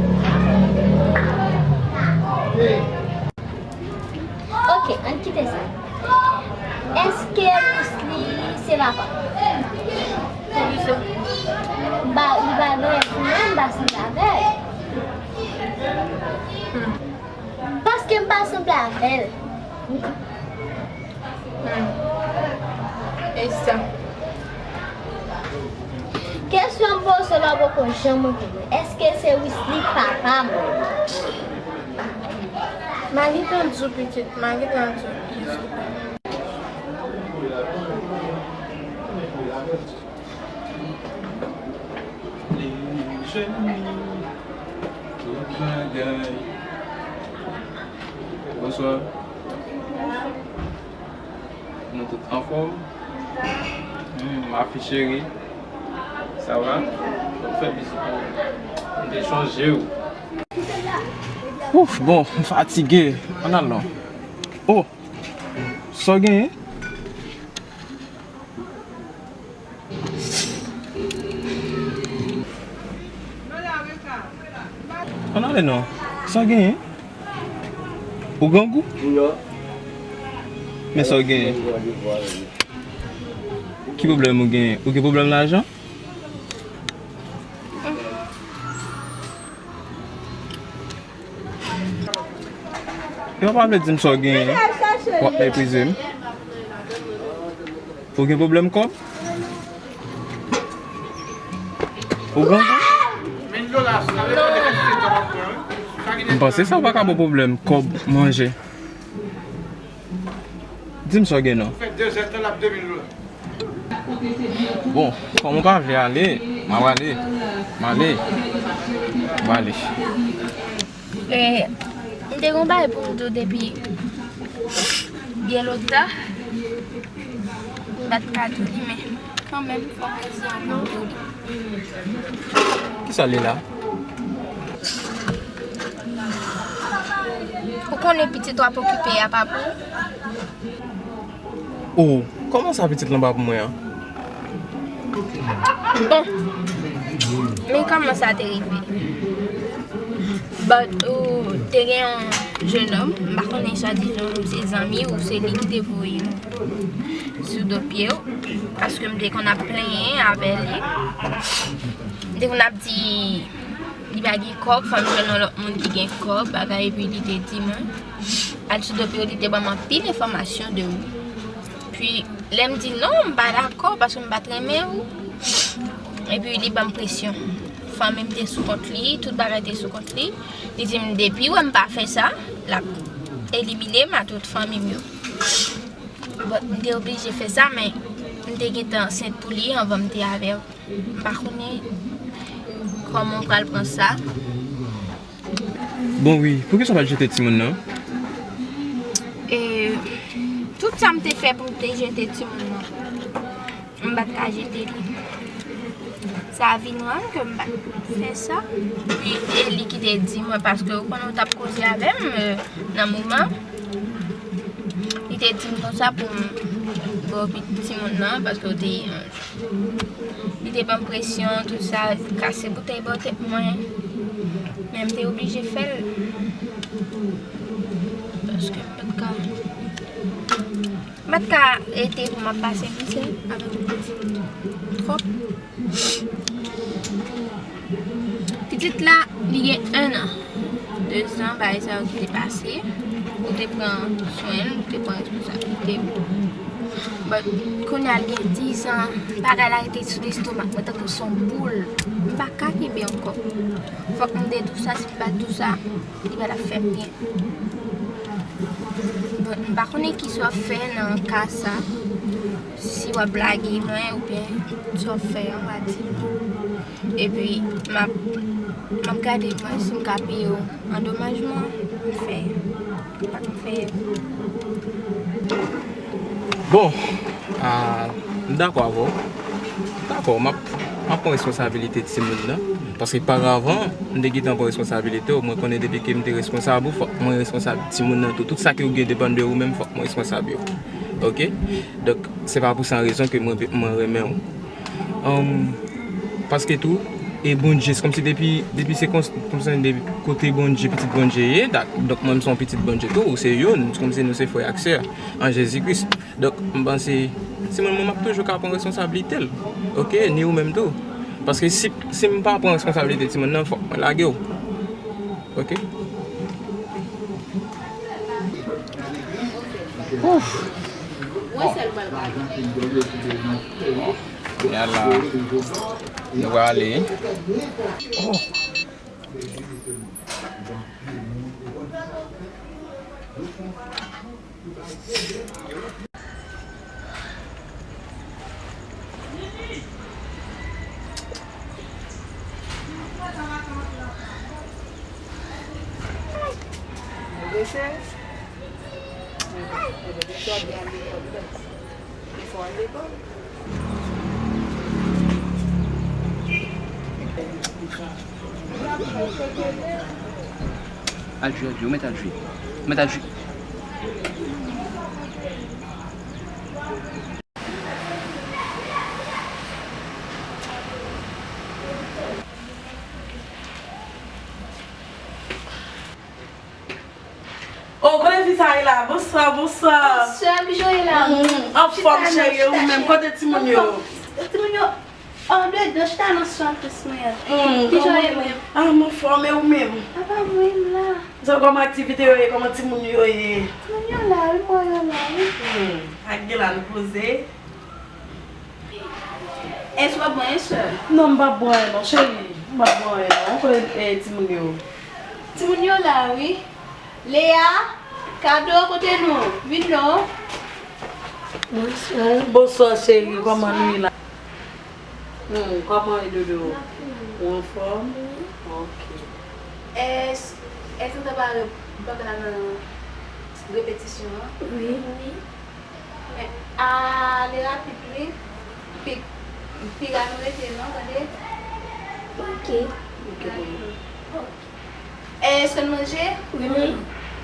Ok, ann kite sa. Èske Wisly se papa? Poukisa? Ba, li pa gen lè pou mwen, m pa sanble avè l. Hmm. Paske m pa sanble avè l. Hmm. E sa? Kesyon m poze w la poko janm reponn mwen. Èske se Wisly papa m? M a gentan di w pitit, m a gentan di w pitit. Li jeni tout bagay. Bonswa. Nou tout anfòm? Hmm, ma fille chérie. Sa va? W ap fè bizou pou mwen. M te chonje w. Ouf, bon, m fatige. Ann al non. Oh! Sa w genyen? Ann ale non. Sa w genyen? Ou grangou? Non. Men sa w genyen? Ki pwoblèm ou genyen? Ou gen pwoblèm lajan? Yo pa vle di m sa w genyen. W ap meprize m. Ou gen pwoblèm kòb? Ou grangou? M panse sa w pa ka ba w pwoblèm kòb, manje. Di m sa w gen non. Bon, kòm ou pa vle ale, m a prale. M ale. M prale. E, m te gen yon bagay pou m di w depi byen lontan. M pa t ka di w li, men kanmenm, fò m di w pou m di w li. Kisa l ye la? Ou konnen pitit w ap okipe a pa pou ou? Oh, kòman sa pitit lan pa pou mwen an? Bon, men kòman sa te rive? But, ou te gen yon jennonm, m pa konnen swadizan se zanmi ou se li ki te voye m sou do pye w, paske m te konn ap plenyen avè li. M te konn ap di li pa gen kòb, fò m jwenn yon lòt moun ki gen kòb, bagay, epi li te di mwen, al sou do pye w, li te ban m anpil enfòmasyon de ou. Pi, lè m di non, m pa dakò, paske m pa t renmen ou. Epi li ban m presyon. Fanmi m te sou kont li, tout bagay te sou kont li. Li di m depi wè m pa fè sa, l ap elimine m a tout fanmi m yo. Bon, m te oblije fè sa, men m te gentan ansent pou li anvan m te avè w. M pa konnen kòman w pral pran sa. Bon, wi, poukisa w pa t jete timoun nan? E, tout Sa m te fè pou m te jete timoun nan. M pa t ka jete li. Sa vin rann ke m pa t fè sa. Wi, e li ki te di mwen, paske ou konnen ou t ap koze avè m, euh, nan moman. Li te di m konsa pou m ba w timoun nan, paske w te, euh, li te ban m presyon, tout sa, kase boutèy bò tèt mwen. Men m te oblije fè l. Paske m pa t ka. M pa t ka rete pou m ap pase mizè avèk yon timoun twòp. Pitit la, li gen en an, de zan, bagay sa yo ki te pase. Ou te pran swen l, ou te pran responsablite w. But, kounye a, l gen diz an, bagay la rete sou lestomak mwen tankou s on boul. M pa ka kenbe ankò. Fòk m te di w sa, si m pa t di w sa, li pa t ap fè m byen. Bon, m pa konnen kisa w ap fè nan ka sa, si w ap lage mwen oubyen sa w ap fè an, w a di m. Epi, m ap, m ap gade mwen si m ka peye w an domajman, m fè, m fè. Bon, ah, m dakò avè w. Dakò, m ap, m ap pran responsabilite timoun nan. Paske paravan, m te gentan pran responsabilite w. Mwen konnen depi ke m te responsab ou, fòk mwen responsab timoun nan tou. Tout sa ke ou gen depann de ou menm, fòk mwen responsab yo. Oke? Donk, se pa pou san rezon ke mwen, mwen renmen w. Ahn, paske tou, e Bondye, se kòmsi depi, depi se kons-, kòmsi depi kote Bondye, pitit Bondye ye, dak-, donk mwen, m se yon pitit Bondye tou, ou se youn, se kòmsi nou se frè ak sè an Jezi Kris. Donk, m panse, timoun mwen, m ap toujou ka pran responsablite l. Oke, ni ou menm tou. Paske si, si m pa pran responsablite timoun nan, fòk mwen lage w. Oke? Ouf! Bon. Kounye a la, nou prale. Oh. Al jwe, al jwe, ou mèt al jwe. Ou mèt al jwe. Oh, kote fi sa ye la? Bonswa, bonswa. Bonswa, kijan w ye la? Mm, anfòm, cheri, ou menm, kote timoun yo? Timoun yo andedan, chita nan swa plis mwen. Mm, kijan w ye, mwen? Ah, m anfòm, e ou menm? Apa mwen la. Sa, kòman aktivite yo ye? Kòman timoun yo ye? Timoun yo la, wi, mwen yo la, wi. Hmm, ak gen la nou poze. Èske w ap bwè, sè? Non, m p ap bwè, non, cheri. M p ap bwè, non. Kote, eh, timoun yo? Timoun yo la, wi. Lea, Kado, kote nou? Vin non. Bonswa. Bonswa, cheri. Kòman nou ye la? Hmm, kòman e dodo? Ou anfòm? Wi. Ok. Èske, èske w ta pare pou n al nan repetisyon an? Wi. Wi. Men, ale rapid, wi. Pi, piga nou rete, non, tande? Ok. Ok, bon. Ok. Èske n manje? Wi, wi.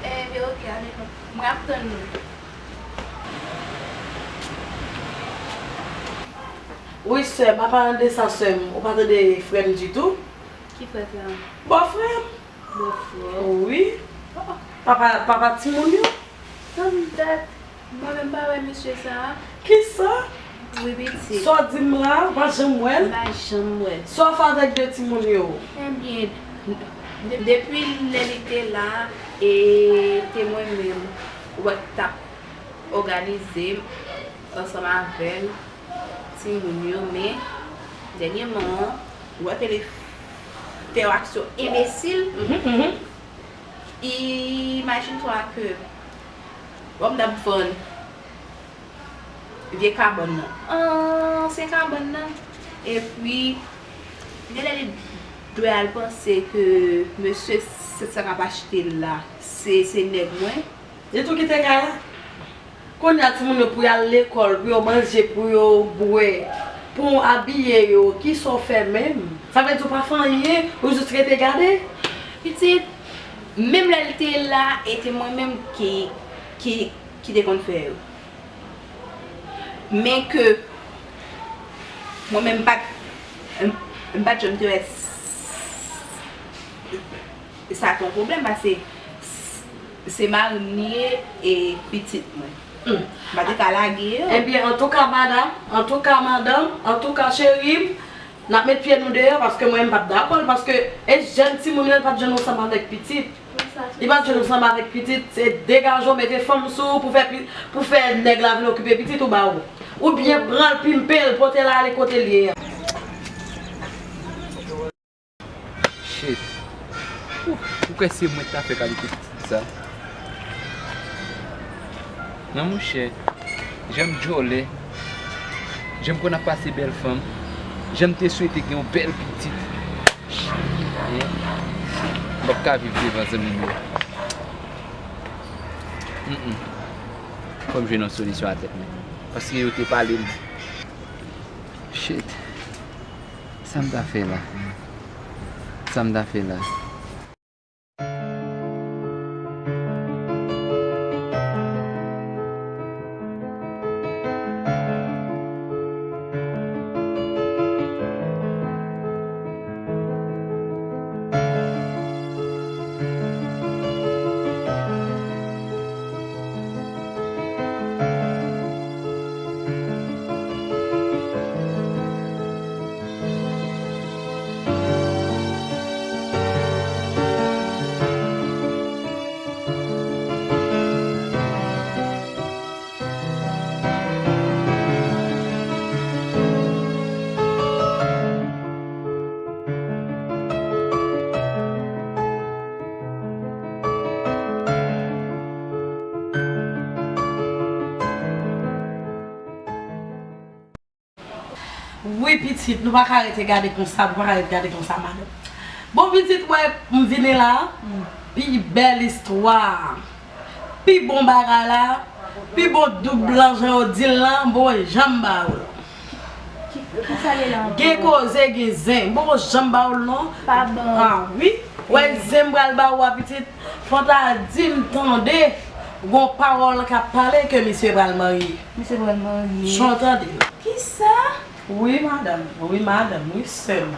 Ebyen, ok, ale non. Mwen ap tann nou. Wi, sè m, apa de sa, sè m? Ou pa tande frè m ditou? Ki frè sa? Bòfrè m. Bòfrè w? Wi. Papa, papa timoun yo. Tann dat, mwen menm pa wè mesye sa a. Kisa? Wi, pitit. Sa w di m la, ou pa janm wè l? M pa janm wè l. Sa w fè avèk de timoun yo? Ebyen, de-, depi lè li te la, e te mwen menm, wè k t ap òganize m ansanm avè l, timoun yo, men dènyèman an, ou wè ke li fè yon aksyon enbesil. Mhm, mhm. Imajine twa ke, bon, m t ap vann vye kabann nan, ansyen kabann nan, epi genlè li dwe al panse ke mesye sa k ap achte l la, se, se nèg mwen. Li tou kite kay la? Kounye a timoun yo pou y al lekòl, pou yo manje, pou yo bwè, pou w abiye yo, kisa w fè menm? Sa vle di w pa fè anyen, ou jis rete gade? Pitit, menm lè l te la, e te mwen menm ki, ki, ki te konn fè yo. Men ke mwen menm m pa t, m, m pa t janm te wè s-, sa te yon pwoblèm, paske s-, se mari m li ye e pitit mwen. M pa te ka lage yo. Ebyen, antouka, madanm, antouka, madanm, antouka, cheri m, n ap met pye nou deyò, paske mwen, m pa t dakò l, paske e jèn timoun yo, l pa t janm ansanm avèk pitit. Li pa t jwenn ansanm avèk pitit, se degaje w, mete fanm sou ou pou fè pi-, pou fè nèg la vin okipe pitit ou ba ou. Oubyen pran l, pimpe l, pote l ale kote l ye a. Shit. Ou, ou kwè se mwen k ta fè kalite pitit sa? Non, monchè. Jan m djòlè. Jan m konn ap pase bèl fanm. Jan m te swete gen yon bèl pitit. Eh, m p ap ka viv devan zanmi m yo. Mm, mm. Fò m jwenn yon solisyon a tèt mwen. Paske yo te pale m. Shit. Sa m ta fè la? Sa m ta fè la? Wi, pitit, nou pa ka rete gade konsa, nou pa ka rete gade konsa, madanm. Bon, pitit, wè, m vini la, pi bèl istwa, pi bon bagay la, pi bon doub lan, jan yo di l lan, m poko janm ba ou l. Ki, ki sa ye la ankò? Gen koze, gen zen. M poko janm ba ou l non. Pa ban. Ah, wi. Wè, zen m pral ba ou a, pitit. Fò w ta di m tande, gon pawòl k ap pale ke misye pral marye. Misye pral marye. Jan w tande l. Kisa? Wi, madanm. Wi, madanm. Wi, sè m.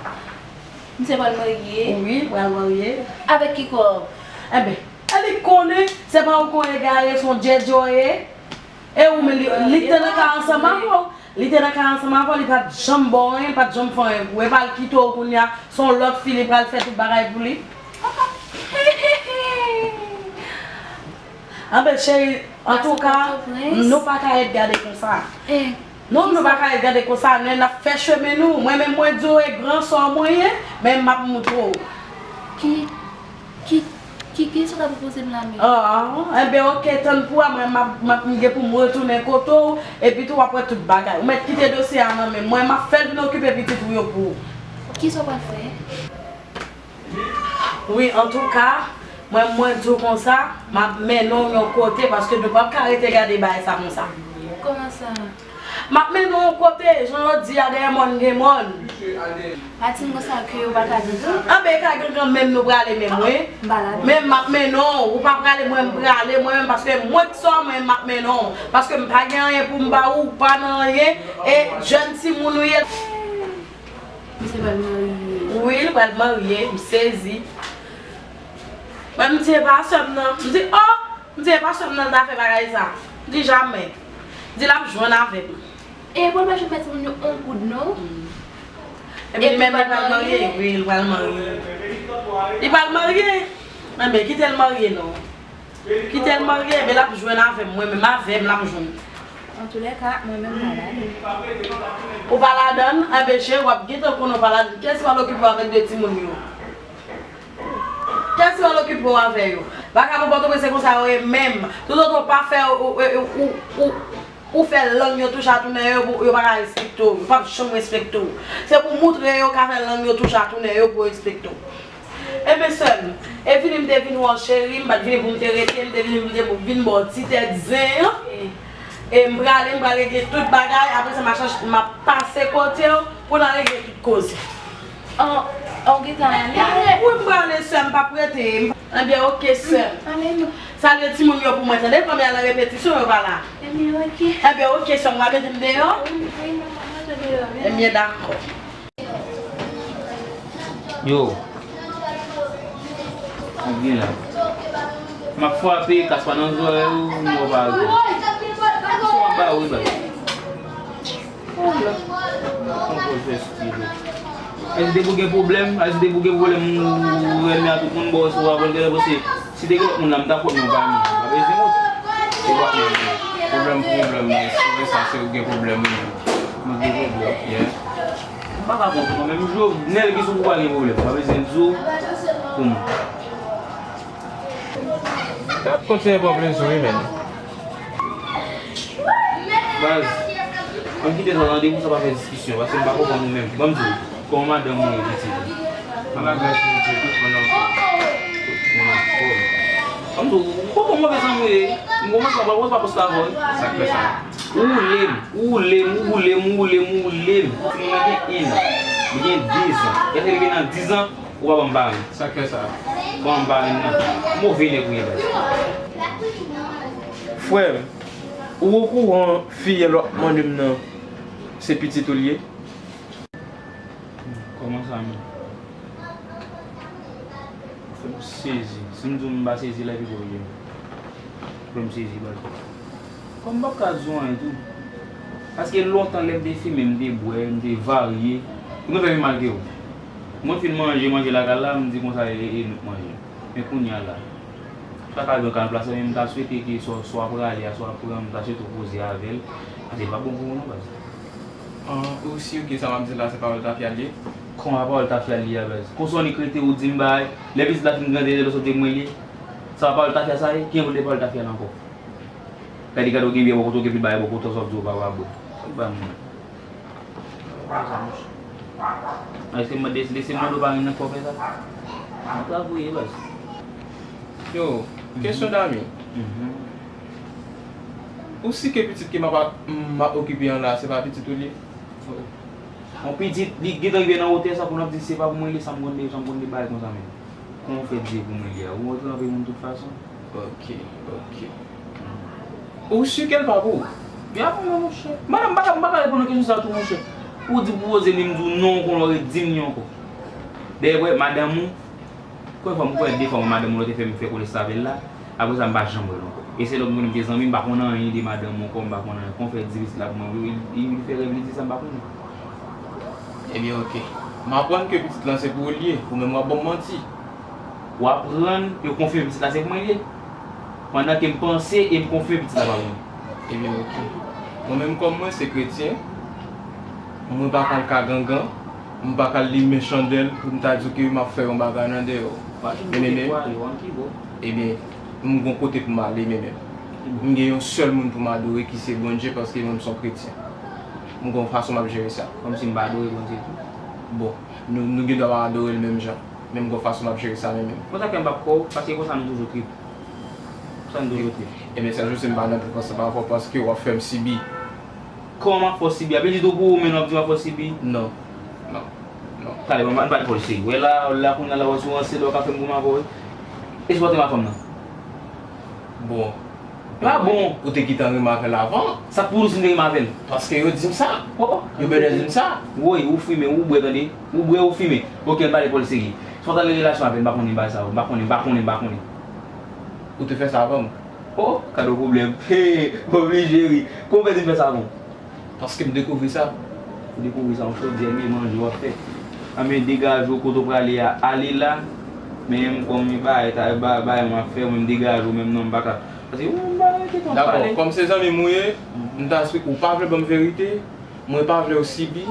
Misye pral marye? Wi, pral marye. Avèk ki kòb? Enben, e li konnen, se pa ou kon egare, se yon djèdjè w ye. E ou menm, li, li te nan kay ansanm avè w. Li te nan kay ansanm avè w, li pa t janm ba w anyen, li pa t janm fè anyen pou ou. E pa l kite w kounye a, se yon lòt fi, li pral fè tout bagay pou li. Anben, cheri, antouka, nou pa ka ret gade konsa. Non, nou pa ka ret gade konsa, n ap fè chemen nou. Mwen menm, mwen di w, e gran sè w mwen ye, men m ap moutre w. Ki, ki, ki, kisa w ta pwopoze m la menm? Ah, enben, oke, tann pou a, mwen, m ap, m ap, m gen pou m retounen kote w, epi tou w ap wè tout bagay. Ou mèt kite dosye a nan men mwen, m ap fè l vin okipe pitit ou yo pou ou. Kisa w pral fè? Wi, antouka, mwen, mwen di w konsa, m ap mennen w yon kote, paske nou p ap ka rete gade bagay sa konsa. Kòman sa? M ap mennen w yon kote, jan yo di a, dèyè mòn gen mòn. Pa di m konsa ke yo pa ka gen gangan. Anben, e ka gen gangan menm nou prale menm, wi. M pa la. Men m ap mennen w, ou pa prale, mwen m prale, mwen menm, paske mwen k sè w, mwen m ap mennen w. Paske m pa gen anyen pou m ba ou, ou pa nan anyen, e jèn timoun ou ye. Misye pral marye. Wi, li pral marye, m sezi. Mwen, m di, e pa sè m nan. M di, oh! M di, e pa sè m nan l ta fè bagay sa. M di, jamè. M di, l ap jwenn avè m. E, bon, l pa janm bay timoun yo yon goud, non. Epi li menm, li pral marye. Wi, li pral marye. Li pral marye. Enben, kite l marye, non. Kite l marye, men l ap jwenn avè m. Mwen menm avè m, l ap jwenn. Antoulèka, mwen menm pa ladan. Ou pa ladan, enben, cheri, w ap gentan konnen w pa ladan. Kiyès ki pral okipe w avèk de timoun yo? Kiyès ki pral okipe w avè yo? Vakabon Pòtoprens se konsa yo ye menm. Toutotan w pa fè, ou, ou, ou, ou, ou fè lang yo touche a tounen yo, pou yo pa ka respekte w. Yo p ap janm respekte w. Se pou moutre yo ka fè lang yo touche a tounen yo pou yo respekte w. Enben, sè m, e vini m te vin wè w, cheri, m pa t vini pou m te rete, m te vini pou m te vin ba w ti tèt zen an. E m prale, m pral regle tout bagay, apre sa m a chèche, m a pase kote w pou n al regle tout koze. An, an, w gentan ale? Wi, m prale, sè m, m p ap rete. Ebyen, oke, sè m. Ale non. Salye timoun yo pou mwen, tande, fanmi a nan repetisyon, yo pa la. Ebyen, oke. Ebyen, oke, sè m, w a mete m deyò? Wi, wi, manman, mete deyò, wi. Ebyen, dakò. Yo. Mwen gen la. M ap frape, kas pa nan zòrèy ou, m wè pa gen. Sa w ap ba wi, baz. Konpòz fè stil ou. Ayiti depi w gen pwoblèm, Ayiti depi w gen pwoblèm, ou renmen a tout moun, bò, sou rapòl genlè, paske si te gen lòt moun la, m ta fòt mwen pa menm. Pa bezwen wont. Se pa menm. Pwoblèm pou pwoblèm, men si w wè sa, se ou gen pwoblèm ou menm. Mwen gen pwoblèm. Yeah. M pa ka kont mwen menm, Jovenel ki sou pouvwa gen pwoblèm. Pa bezwen di w pou mwen. N ap kontinye pran plezi wi, men. Baz, ann kite sa tande pou sa pa fè diskisyon, paske m pa konprann ou menm. Ban m di w, kòman madanm ou ye, pitit ou? An la gras de Dye, tout moun anfòm. Tout moun anfòm. Ban m di w, ou konprann move zanmi ou ye. M kòmanse pa, pa, pa poste avè w. Sa k fè sa? Ou woule m, ou woule m, ou woule m, ou woule m, ou woule m. Timoun nan gen en an, li gen dizan. Gade li gen nan dizan, ou pa ban m parenn. Sa k fè sa? Ban m parenn nan. Move nèg ou ye, baz. Frè m, ou okouran fiyèl w ap mande m nan, se pitit ou l ye? Kòman sa menm? Ou fè m sezi. Si m di w m pa sezi la, epi pou w ye. Ou fè m sezi, baz. Kòm m p ap ka di w anyen tou. Paske lontan lè m te fimen, m te bwè, m te varye. Ou konn fè pi mal ke w. Mwen fin manje, manje lakay la, m di konsa e, e nou k manje. Men kounye a la. Sa ka vin kan plase, men m ta swete ke swa, swa prale a, swa pran, m ta swete w koze avè l. Paske l pa bon pou ou non, baz. An, ou si ke sa m ap di la se pawòl tafya l ye? Kòman pawòl tafya l ye a, baz? Konsa w nik rete ou di m bagay, lè pitit la fin grande, lè sòti m rele. Sa pawòl tafya sa ye? Ki envòlve pawòl tafya la ankò? Gade, gade, ou gen byè bò kote w, gen pil bagay bò kote w, sa w ap di w pa, pa bon. Sa w ba m nan? Sa monchè. Ay, se mande, lese mande w pa gen nan kò fè sa. Nan travay, baz. Yo, kesyon dami. Mhm. Ou si ke pitit ke m ap, m ap okipe an la, se pa pitit ou li? Yon pitit, li gentan rive nan wotè sa pou n ap di se pa pou mwen li, sa m konn de, sa m konn de bagay konsa menm. Kòman w fè di se pou mwen li a? Ou rantre nan peyi moun tout fason. Ok, ok. Ou si ke l pa pou ou? Li pa pou mwen, monchè. Madanm, m pa ka, m pa ka reponn nan kesyon sa tou, monchè. Ou di pou poze li, m di w non, ou konn w ret di m li ankò. Dèyè, wè, madanm ou, Premye fwa m kwè, de fwa mwen madanm ou te fè m fè kolestè avè l la, apre sa m pa janm wè l ankò. E se lè m konnen m te zanmi, m pa konn anyen de madanm ou ankò, m pa konn anyen. Kòman w fè di pitit la pou mwen, li, li, li fè rèv, li di sa m pa konnen. Ebyen, oke. M aprann ke pitit lan se pou ou l ye, ou menm w ap ban m manti. W aprann ke w konfime pitit la se pou mwen l ye. Pandan ke m panse e m konfime pitit la pa pou mwen. Ebyen, oke. Mwen menm kòm mwen se kretyen, mwen pa ka al ka gangan, m pa ka al limen chandèl pou m ta di w ke m ap fè yon bagay nan dèyè w. Men, men, men, ebyen, m gon kote pou m ale, men, men. M gen yon sèl moun pou m adore ki se Bondye, paske mwen m se yon kretyen. M gon fason m ap jere sa. Kòmsi m pa adore Bondye tou. Bon, nou, nou gen dwa pa adore l menm jan, men m gon fason m ap jere sa, men, men. Konsa fè m p ap kwè w, paske konsa nou toujou trip. Sa n toujou di. Ebyen, sèl jou se m pa nan pwofans lan pa rapò paske w ap fè m sibi. Kòman m ap fè w sibi? Apre li tou pou ou menm w ap di m ap fè w sibi? Non. Non. Non. Talè, ban m pale fò l seri. Wè la, la kounye a la, wè si w ranse, lè w ka fè m goumen avè w, wi. E si w pa t renmen fanm nan? Bon. Pa bon. Ou te gentan renmen avè l avan? Sa k pou ou si m te renmen avè l? Paske yo di m sa. Oh, oh. Yo bèlè di m sa. Woy, ou fimen, ou bwè, tande. Ou bwè, ou fimen. Oke, n pale fò l seri. Si w pa t al nan relasyon avè l, m pa konnen bagay sa yo. M pa konnen, m pa konnen, m pa konnen. Ou te fè sa avan m. Oh, gade yon pwoblèm. Hey, oblije ri. Kòman w fè di m fè sa avan w? Paske m dekouvri sa. Ou dekouvri sa, yon chodyè, men manje w ap fè. Anben, degaje w, kote w prale a, ale la. Men m kòm bagay, ta, ba-, bagay mwen ap fè, mwen m degaje w, menm non, m pa ka. Paske ou menm bagay te konn pale. Dakò, kòm se zanmi m ou ye, m ta swe ou pa vle ban m verite, mwen pa vle w sibi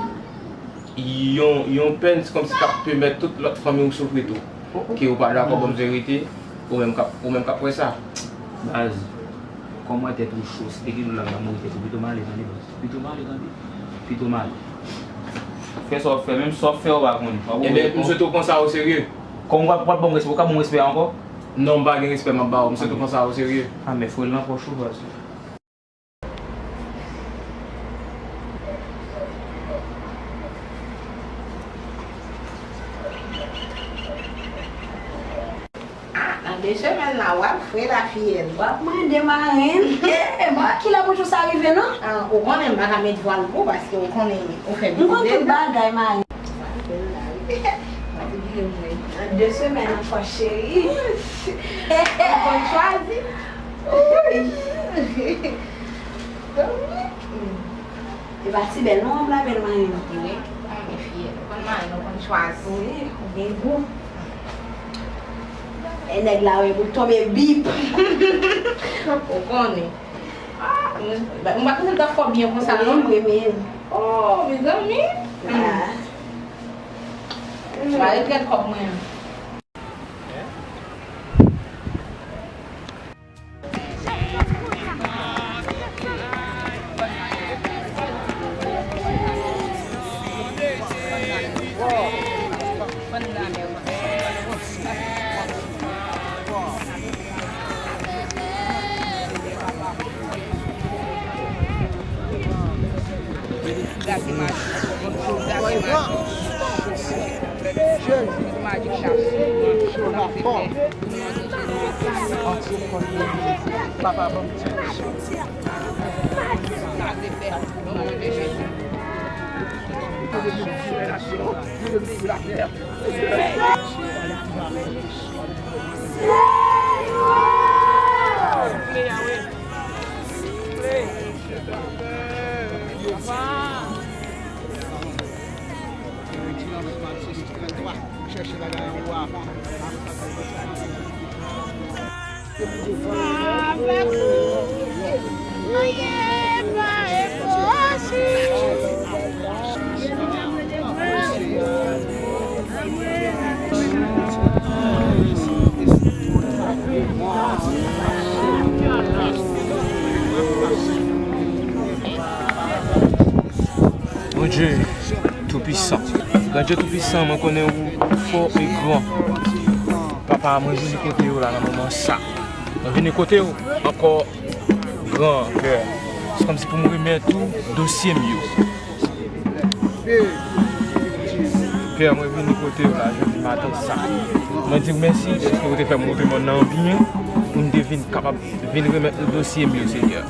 yon, yon pèn kòmsi k ap pèmèt tout lòt fanmi w soufri tou. Ke ou pa dakò ban m verite, ou menm k ap, ou menm k ap wè sa. Baz, kòm wè tèt ou cho, si te gen dlo la, m ta mouri tèt ou, pito m ale, tande, baz. Pito m ale, tande. Pito m ale. Fè sa w ap fè, menm sa w ap fè, ou pa konnen. Ebyen, m swete w pran sa oserye. Kòm w ap, w ap ban m respè, ou ka ban m respè a ankò? Non, m pa gen respè m ap ba w, m swete w pran sa oserye. A, men foure l nan pòch ou, baz. De semèn la, w ap fre la fiyèl. W ap mande marenn. Eh, bon, kilè pou jou sa rive, non? Ah, ou konnen m pa ka met vwal pou ou, paske ou konnen ou fè pitit deja. M konn tout bagay, marenn. Sa fè la, wi. Mwen te di mwen. Nan de semèn ankò, cheri. Ou konn chwazi. Wi. E pa ti bèl non, m la bèl marenn. Wi, ou konn fiyèl, ou konn marenn, ou konn chwazi. Wi, ou gen gou. E nèg la, wi, pou tonbe bip. Ou konnen. Ah, m, m pa panse l t ap fò byen konsa, non? Wi, wi, wi. Oh, mezanmi. Ah. M va regrèt kòb mwen an. Gade imaj. Gade imaj. Jezi. Imaj chache. Papa, ban m ti. Chèche bagay pou w a. Avèk ou, anyen pa enposib. Bondye Toupisan. Bondye Toupisan, mwen konnen ou fò e gran. Papa, mwen vini kote w la nan moman sa. Mwen vini kote w ankò, gran pè. Se kòmsi pou mwen remèt ou dosye m yo. Pè, mwen vini kote w la jodi maten sa. Mwen di w mèsi, paske ou te fè m montre mòn nan byen, pou m te vin kapab vin remèt ou dosye m yo, Senyè.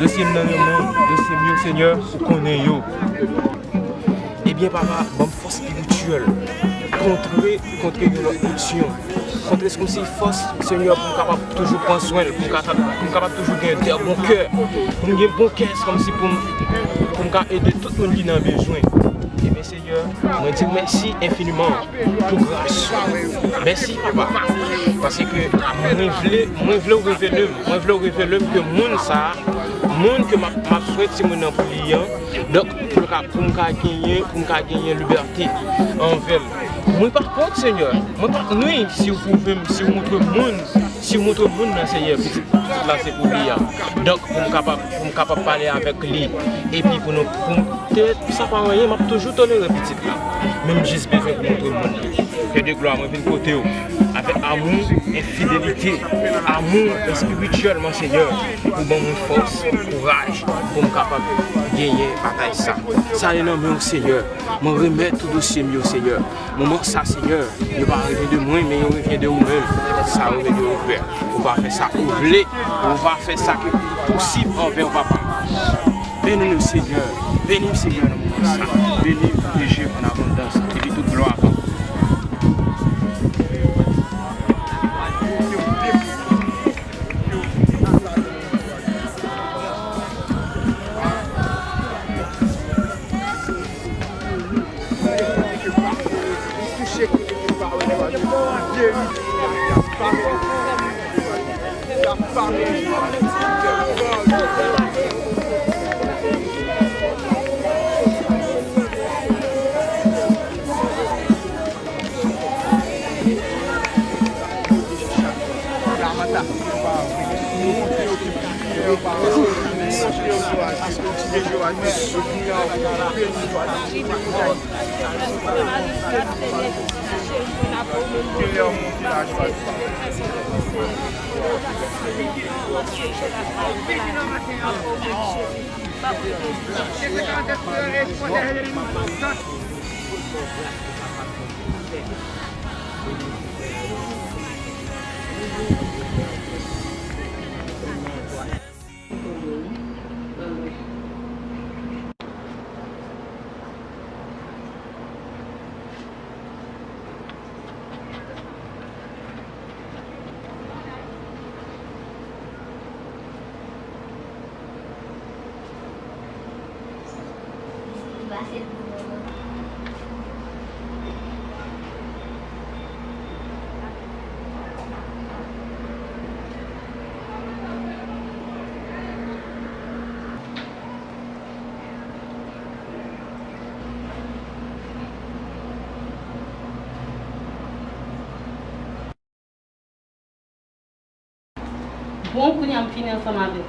Dosye m nan men w, dosye m yo, Senyè, ou konnen yo. Ebyen, Papa, ban m fòs espirityèl. Kontre, kontre yon lòt nasyon. Kontre se kòmsi fòs, Senyè, pou m kapab toujou pran swen l, pou m kapab, pou m kapab toujou gen de bon kè, pou m gen bon kè, se kòmsi pou m, pou m ka ede tout moun ki nan bezwen. Ebyen, Senyè, mwen di w mèsi enfiniman pou gras ou. Mèsi, Papa, paske mwen vle, mwen vle w revele m, mwen vle w revele m ke moun sa a, moun ke m ap, m ap swen timoun nan pou li an, donk, pou l ka, pou m ka genyen, pou m ka genyen libète anvè l. Mwen pa kont, Senyè, mwen pa nwi si w pwouve m, si w montre m moun, si w montre m moun nan, Senyè, pitit la se pou li a. Donk, pou m kapab, pou m kapab pale avèk li, epi pou nou, pou m te, sa pa anyen, m ap toujou tolere pitit la. Men m jis bezwen pou montre m moun nan. Pè de glwa, mwen vin kote w avèk amou e fidelite, amou espirityèlman, Senyè, pou ban mwen fòs, kouraj, pou m kapab genyen batay sa. Sa li nan men w, Senyè. Mwen remèt tout dosye m yo, Senyè. Moman sa, Senyè, yo pa revyen de mwen, men yo revyen de ou menm. Sa revyen de ou, Pè. Ou va fè sa ou vle. Ou va fè sa ki posib anvè w, Papa. Beni nou, Senyè. Beni m, Senyè, nan moman sa. Beni m, P D G, an abondans. Epi tout glwa ba ou. Bon, kounye a m fini ansanm avè w.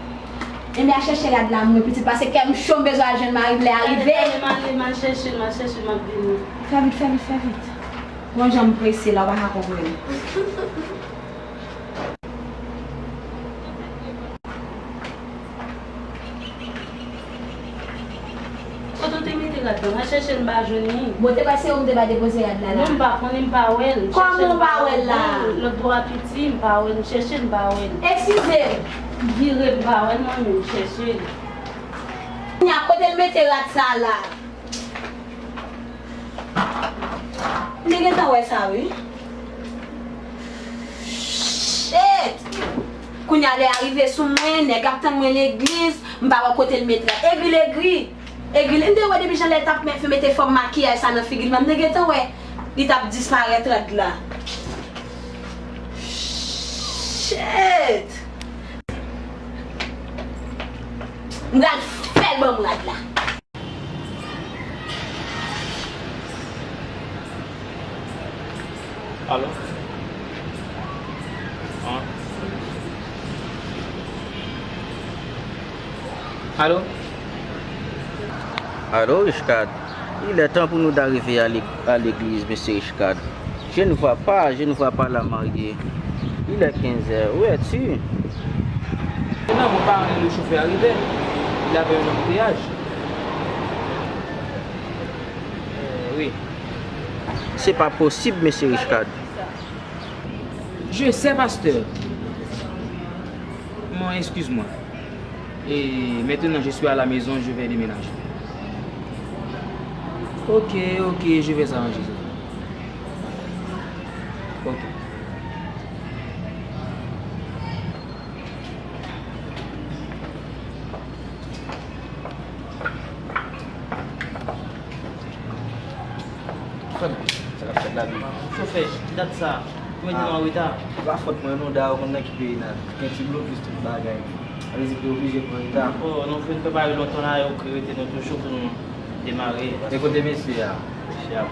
Enben, al chèche rad la, mwen, pitit, paske kè m cho, m bezwen al jwenn mari m lè a rive. Ale, ale, m ale, m al chèche l, m al chèche l, m ap vini. Fè vit, fè vit, fè vit. Bon, jan m prese la, w pa ka konprann. Kote w te mete rad la? Mwen chèche l, m pa jwenn li. Bon, te kwè se ou m te ba depoze rad la la. Non, m pa konnen, m pa wè l. Kòman w pa wè l la? Lòt bò a piti, m pa wè l. M chèche l, m pa wè l. Eskize m. M vire, m pa wè l, mwen menm, m chèche l. Kounye a, kote l mete rad sa la? M te gentan wè sa, wi. Shit! Kounye a lè a rive sou mwen, nèg ap tann mwen legliz, m pa wè kote l met rad. Egri l egri! Egri l, m te wè depi jan lè l t ap mè-, mete fòm makiyaj sa nan figi l, men m te gentan wè li t ap disparèt rad la. Shit! M pral fè l ban m rad la. Alo? An? Alo? Alo, Richcard. Il est temps pou nou ta rive a lè-, a legliz, mesye Richcard. Je ne vois pas, je ne vois pas la mariée. Il est quinze heures. Où es-tu? Non, mon parent, le chauffeur arrivé. Il avait un embouteillage. Euh, oui. C'est pas possible, monsieur Richcard. Je sais, pasteur. Mon, excuse-moi. Et maintenant, je suis à la maison, je vais déménager. Ok, ok, je vais arranger ça. Ok. Frè m, sa k ap fèt la, menm? Chofè, ki dat sa? Ou mete nou an reta. Se pa fòt mwen, non, dayè ou konn nan ki peyi n al. Gen ti blokis, tout bagay. Sa vle di ke yo oblije pran reta. Oh, nou fin prepare lontan la, yo rete nou toujou pou nou demare. E kote mesye a? Mesye ap,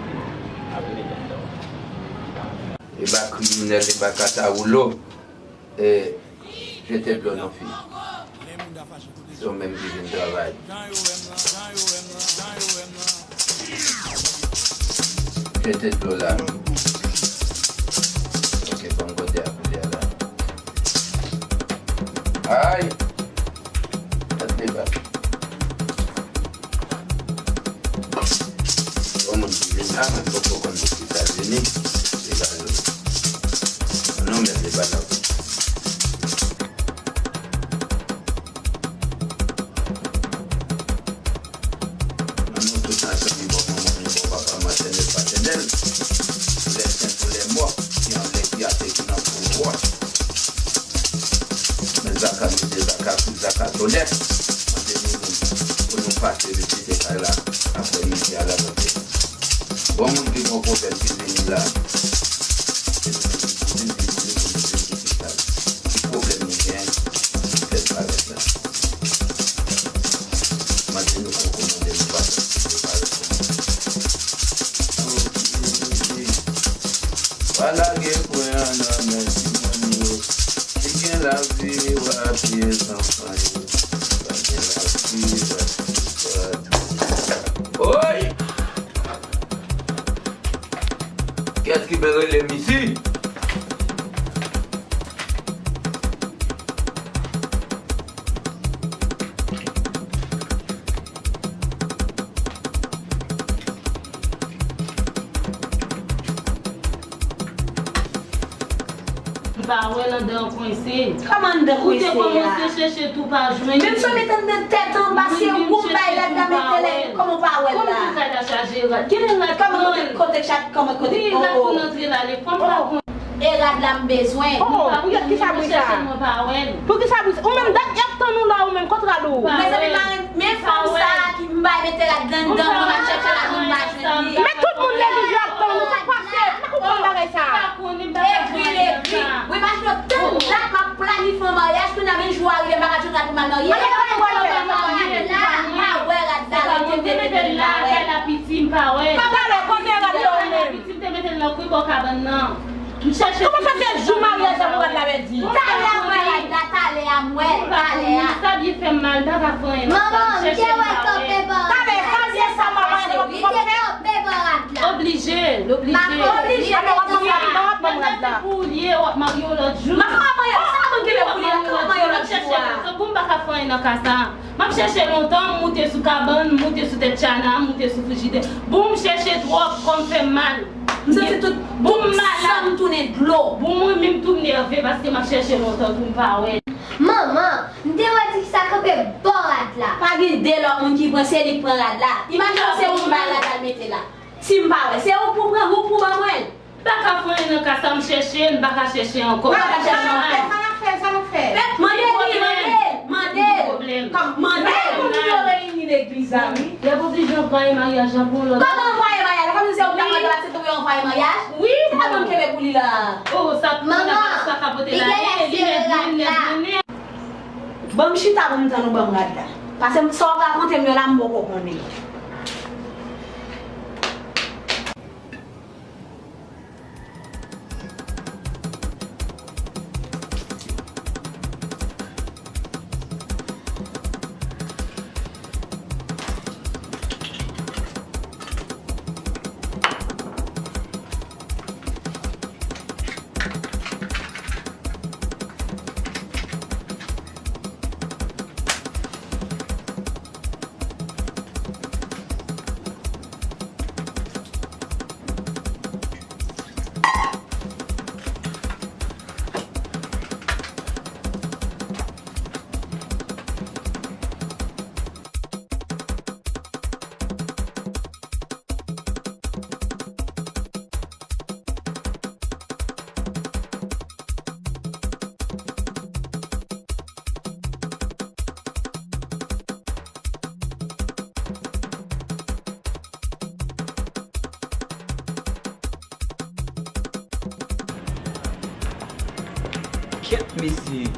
ap mete anndan. E ba kriminèl, e ba katawoulo. E, jete dlo non, fi. Se ou menm ki vin travay. Jete dlo la. Ok, ban m kote a koulye a la. Ay! Tande ba. Yon moun ki vin la, mwen poko konn Ozetazini, li pa jwenn. Non, men li pa la. Nan non tout sa, zanmi, bon manman, bon papa, matènèl, patènèl, pou lè sen, pou lè mò, ki anlè, ki atè, ki nan pou wòch. Men zaka, mete zaka, tout zaka, tonè. Mande nou, nou, pou nou pase vizite kay la, apre midi a la, mande. Bon, moun ki gon pwoblèm ki vini la, se nou menm ki pou vin, ki pou vin, pou nou vin ki sa. Ki pwoblèm nou gen, fè l parèt la. Mande nou pou kòmande nou pa fè, pou nou parèt kòmande. Pa lage pwen an nan men timoun yo. Si gen lavi, w ap ye zanfan yo. Pa gen lavi, w ap ye zanfan yo. Oy! Kiyès ki vle rele m isi? M pa wè l, anndan an kwense. Kòman anndan kwense a? Ou te kòmanse chèche tou pa jwenn li. Menm si w met anndan tèt anba, se ou k bay rad la mete lè, kòman w pa wè l la? Kòm tou kay la chaje rad. Kilè rad pran? Kòman kote, kote chak, kòman kote? Wi, rad konn antre la, lè fò m pa konn. E rad la m bezwen. Oh, oh, pou kisa bri sa? Mwen pa wè l. Pou kisa bri sa? Ou menm dat y ap tann ou la, ou menm kot rad ou? Mezanmi, men fanm sa ki m bay mete rad nan dan, mwen ap chèche rad mwen pa jwenn li. Men tout moun legliz yo ap tann ou, sa k pase? M pa konprann bagay sa. Egri, egri. Wi, paske tann dat m ap planifye yon maryaj, kounye a men jou a rive, m pa ka jwenn rad pou m al marye. Rad la, m pa wè rad la, rete m te mete l la, m pa wè. Talè, kote rad la ou menm? Si m te mete l nan kwen bò kabann nan. M chèche. Kòman sa fè jou maryaj la pou rad la pèdi? Talè a m wè rad la, talè a m wè, talè a. Sa byen fè m mal, m pa ka fè anyen nan sa. Manman, m chèche, m pa wè. Talè, sa byen sa, manman, li te kanpe bò rad la. Oblije, l oblije. Oblije. Mwen menm se pou ou l ye, w ap marye yon lòt jou. M ap marye, sa mwen ki lè pou li la, m ap marye yon lòt jou a. Pou m pa ka fè anyen nan ka sa. M ap chèche lontan, m moute sou kabann, m moute sou tèt chana, m moute sou frijidè. Bon, m chèche twòp, kò m fè m mal. M santi tout, tout san m tounen dlo. Bon, mwen menm tou m nève paske m ap chèche lontan tou m pa wè. Manman, m te wè ti sa kanpe bò rad la. Pa gen de lòt moun ki pran, se li k pran rad la. Imajine w se ou ki bay rad la l mete la. Si m pa wè, se ou k pou pran, ou k pou ban mwen l. M pa ka fè anyen nan ka sa, m chèche, m pa ka chèche ankò. Ou pa ka chèche ankò. Sa n ap fè, sa n ap fè? Mande li, mande, mande. Mande pou moun yo reyini legliz la, wi. Lè pwovijon anvayi maryaj la pou yon lòt. Kòman anvayi maryaj la? Kòmsi se ou ki ta mande la, se tou yo anvayi maryaj? Wi. Se pa mwen ki kenbe pou li la. Oh, sa, sa ka pote la. Li gen lè sere rad la. Ban m chita pou m tann ou ban m rad la. Paske sa w rakonte m yo la, m poko konnen. Kèt, mesye.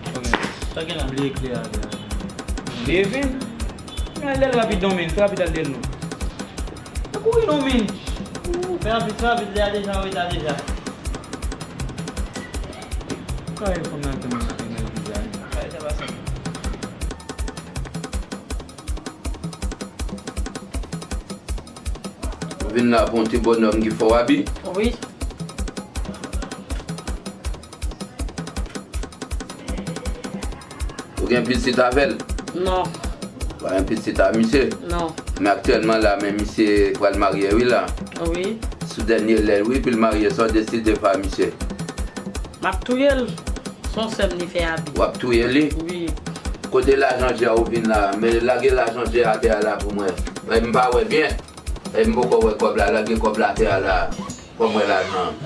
Sa gen la? Bliye klè a, klè a. Bliye vin? Men al dèyè l rapid non, men. Fè rapid al dèyè l non. Kouri non, men. Fè rapid, fè rapid, lè a deja an reta deja. Kare fanm nan tann nan legliz la. Kare sa pase. Ou vin la pou yon ti bònòm ki fè w abi? Wi. Ou gen pitit avè l? Non. Pa gen pitit a misye? Non. Men aktyèlman la, men misye pral marye wi la. Wi. Sou dènye lè wi, pou l marye, sa w deside fè a misye? M ap touye l. Se yon sè m li fè abi. W ap touye li? Wi. Kote lajan jè a ou vin la? Men lage lajan jè atè a la pou mwen. Men m pa wè byen. E m poko wè kòb la, lage kòb la atè a la. Fò m wè lajan an.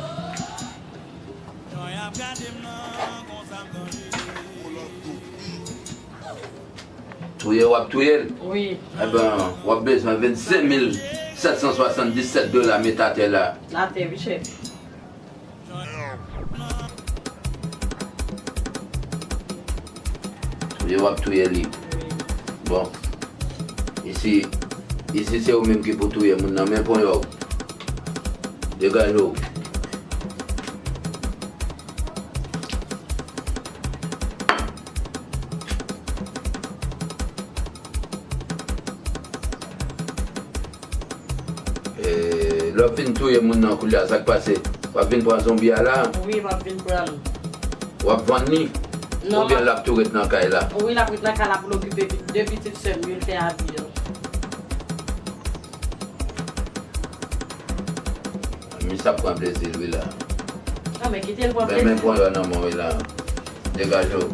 Touye w ap touye l? Wi. Eben, w ap bezwen vennsenk mil sèt san swasanndisèt dola met atè la. Atè, wi, chèf. Touye w ap touye li. Bon. Isi, isi se ou menm ki pou touye moun nan, men ponyè w. Degaje w. E, lè w fin touye moun nan koulye a, sa k pase? W ap vin pran zonbi a la? Wi, m ap vin pran l. W ap vann li? Non, oubyen l ap tou ret nan kay la? Wi, l ap ret nan kay la pou l okipe pi-, de pitit sè m yo, l fè abi yo. Misye ap pran plezi l wi la. Men kite l pran plezi. Men, men ponyò nan men w la. Degaje w.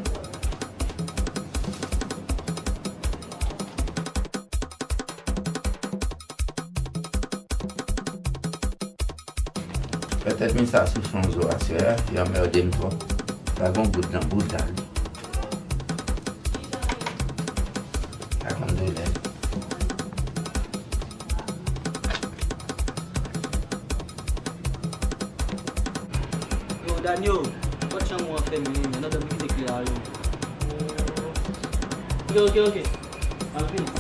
Petèt mi sa sou son zo aswè a, li anmède m twòp. Sa gon bout nan bouda li. Sa konn doulè. Yo, Danio, pòt chanm ou an fèmen, men nan dòmi kite kle a yo. Ok, ok, ok. M ap vini.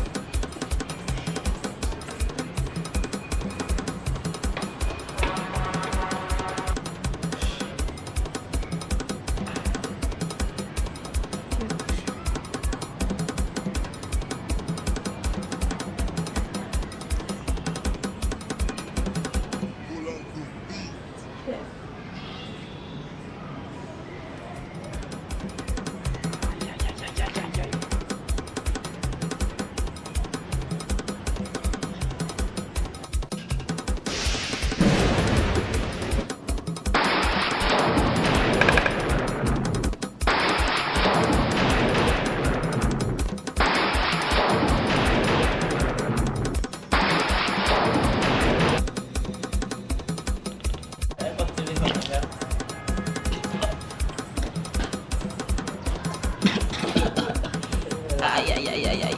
Ay, ay, ay, ay, ay.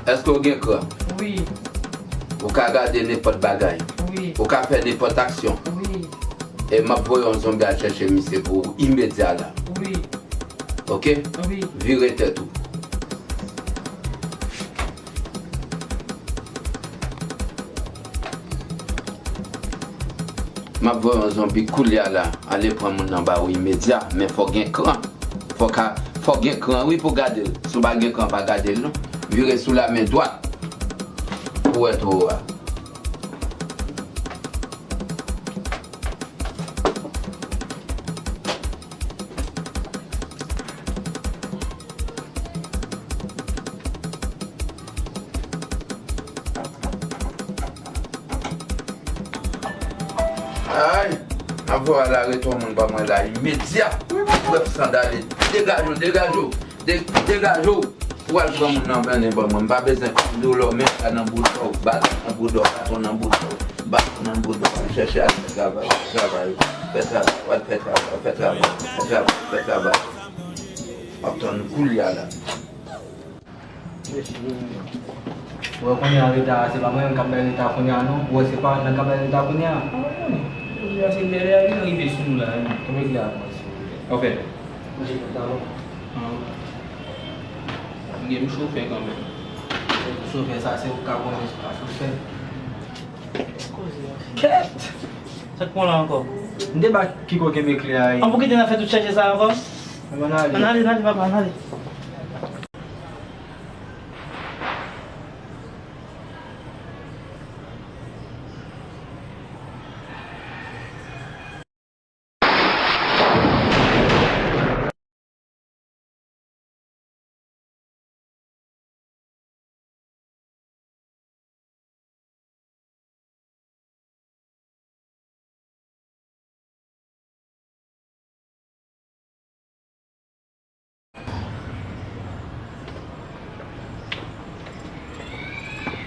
Èske w gen kran? Wi. Ou ka gade nenpòt bagay? Wi. Ou ka fè nenpòt aksyon? Wi. E m ap voye yon zonbi al chèche misye pou ou imedya la. Wi. Oke? Wi. Vire tèt ou. M ap voye yon zonbi koulye a la, ale pran moun nan ba ou imedya, men fò gen kran. Fò ka, fò gen kran wi pou gade l. Si w pa gen kran, pa gade l non. Vire sou la men dwat pou w wè towo a. Ay, m ap voye al arete yon moun ba mwen la imedya. Brèf sandale, degaje w, degaje w, de-, degaje w. Ou al pran moun nan mennen ban mwen. M pa bezwen doulè w, men sa nan bouda w, baton nan bouda w, baton nan bouda w, baton nan bouda w. Al chèche al fè travay, travay, fè travay, w al fè travay, fè travay, fè travay, fè travay. W ap tann koulye a la. Ou wè kounye a reta a, se pa mwen menm k ap bay reta kounye a non. Ou wè se pa nan k ap bay reta kounye a. Kounye a se lè a vin rive sou nou la, wi. Tonbe klè a pou mwen, silvouplè. Anfen. Manje pantalon. Gen m chofè kanmenm. Chofè sa, se ou k ka konnen si w pa chofè. Kèt! Sa k pran la ankò? M te ba Kiko kenbe kle a. An pou kite n ap fè tout chèche sa ankò? Ann ale. Ann ale, ann ale, papa, ann ale.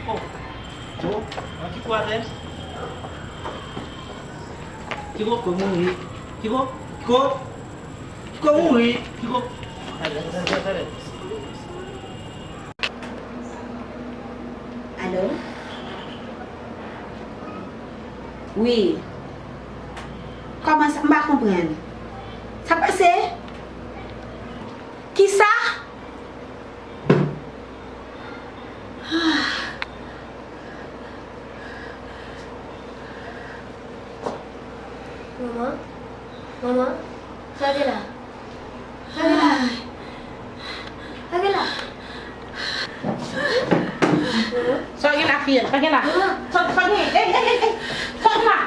Oh, oh, an ki kote? Kiko, Kiko mouri. Kiko, Kiko, Kiko mouri. Kiko. Alo? Wi. Kòman sa? M pa konprann. Sa pase? Kisa? Manman? Manman? Sa w gen la? Sa w gen la? Sa w gen la? Sa w gen la, fiyèl? Sa w gen la? Sa, sa w gen? Ey, ey, ey, ey! Sa w gen la?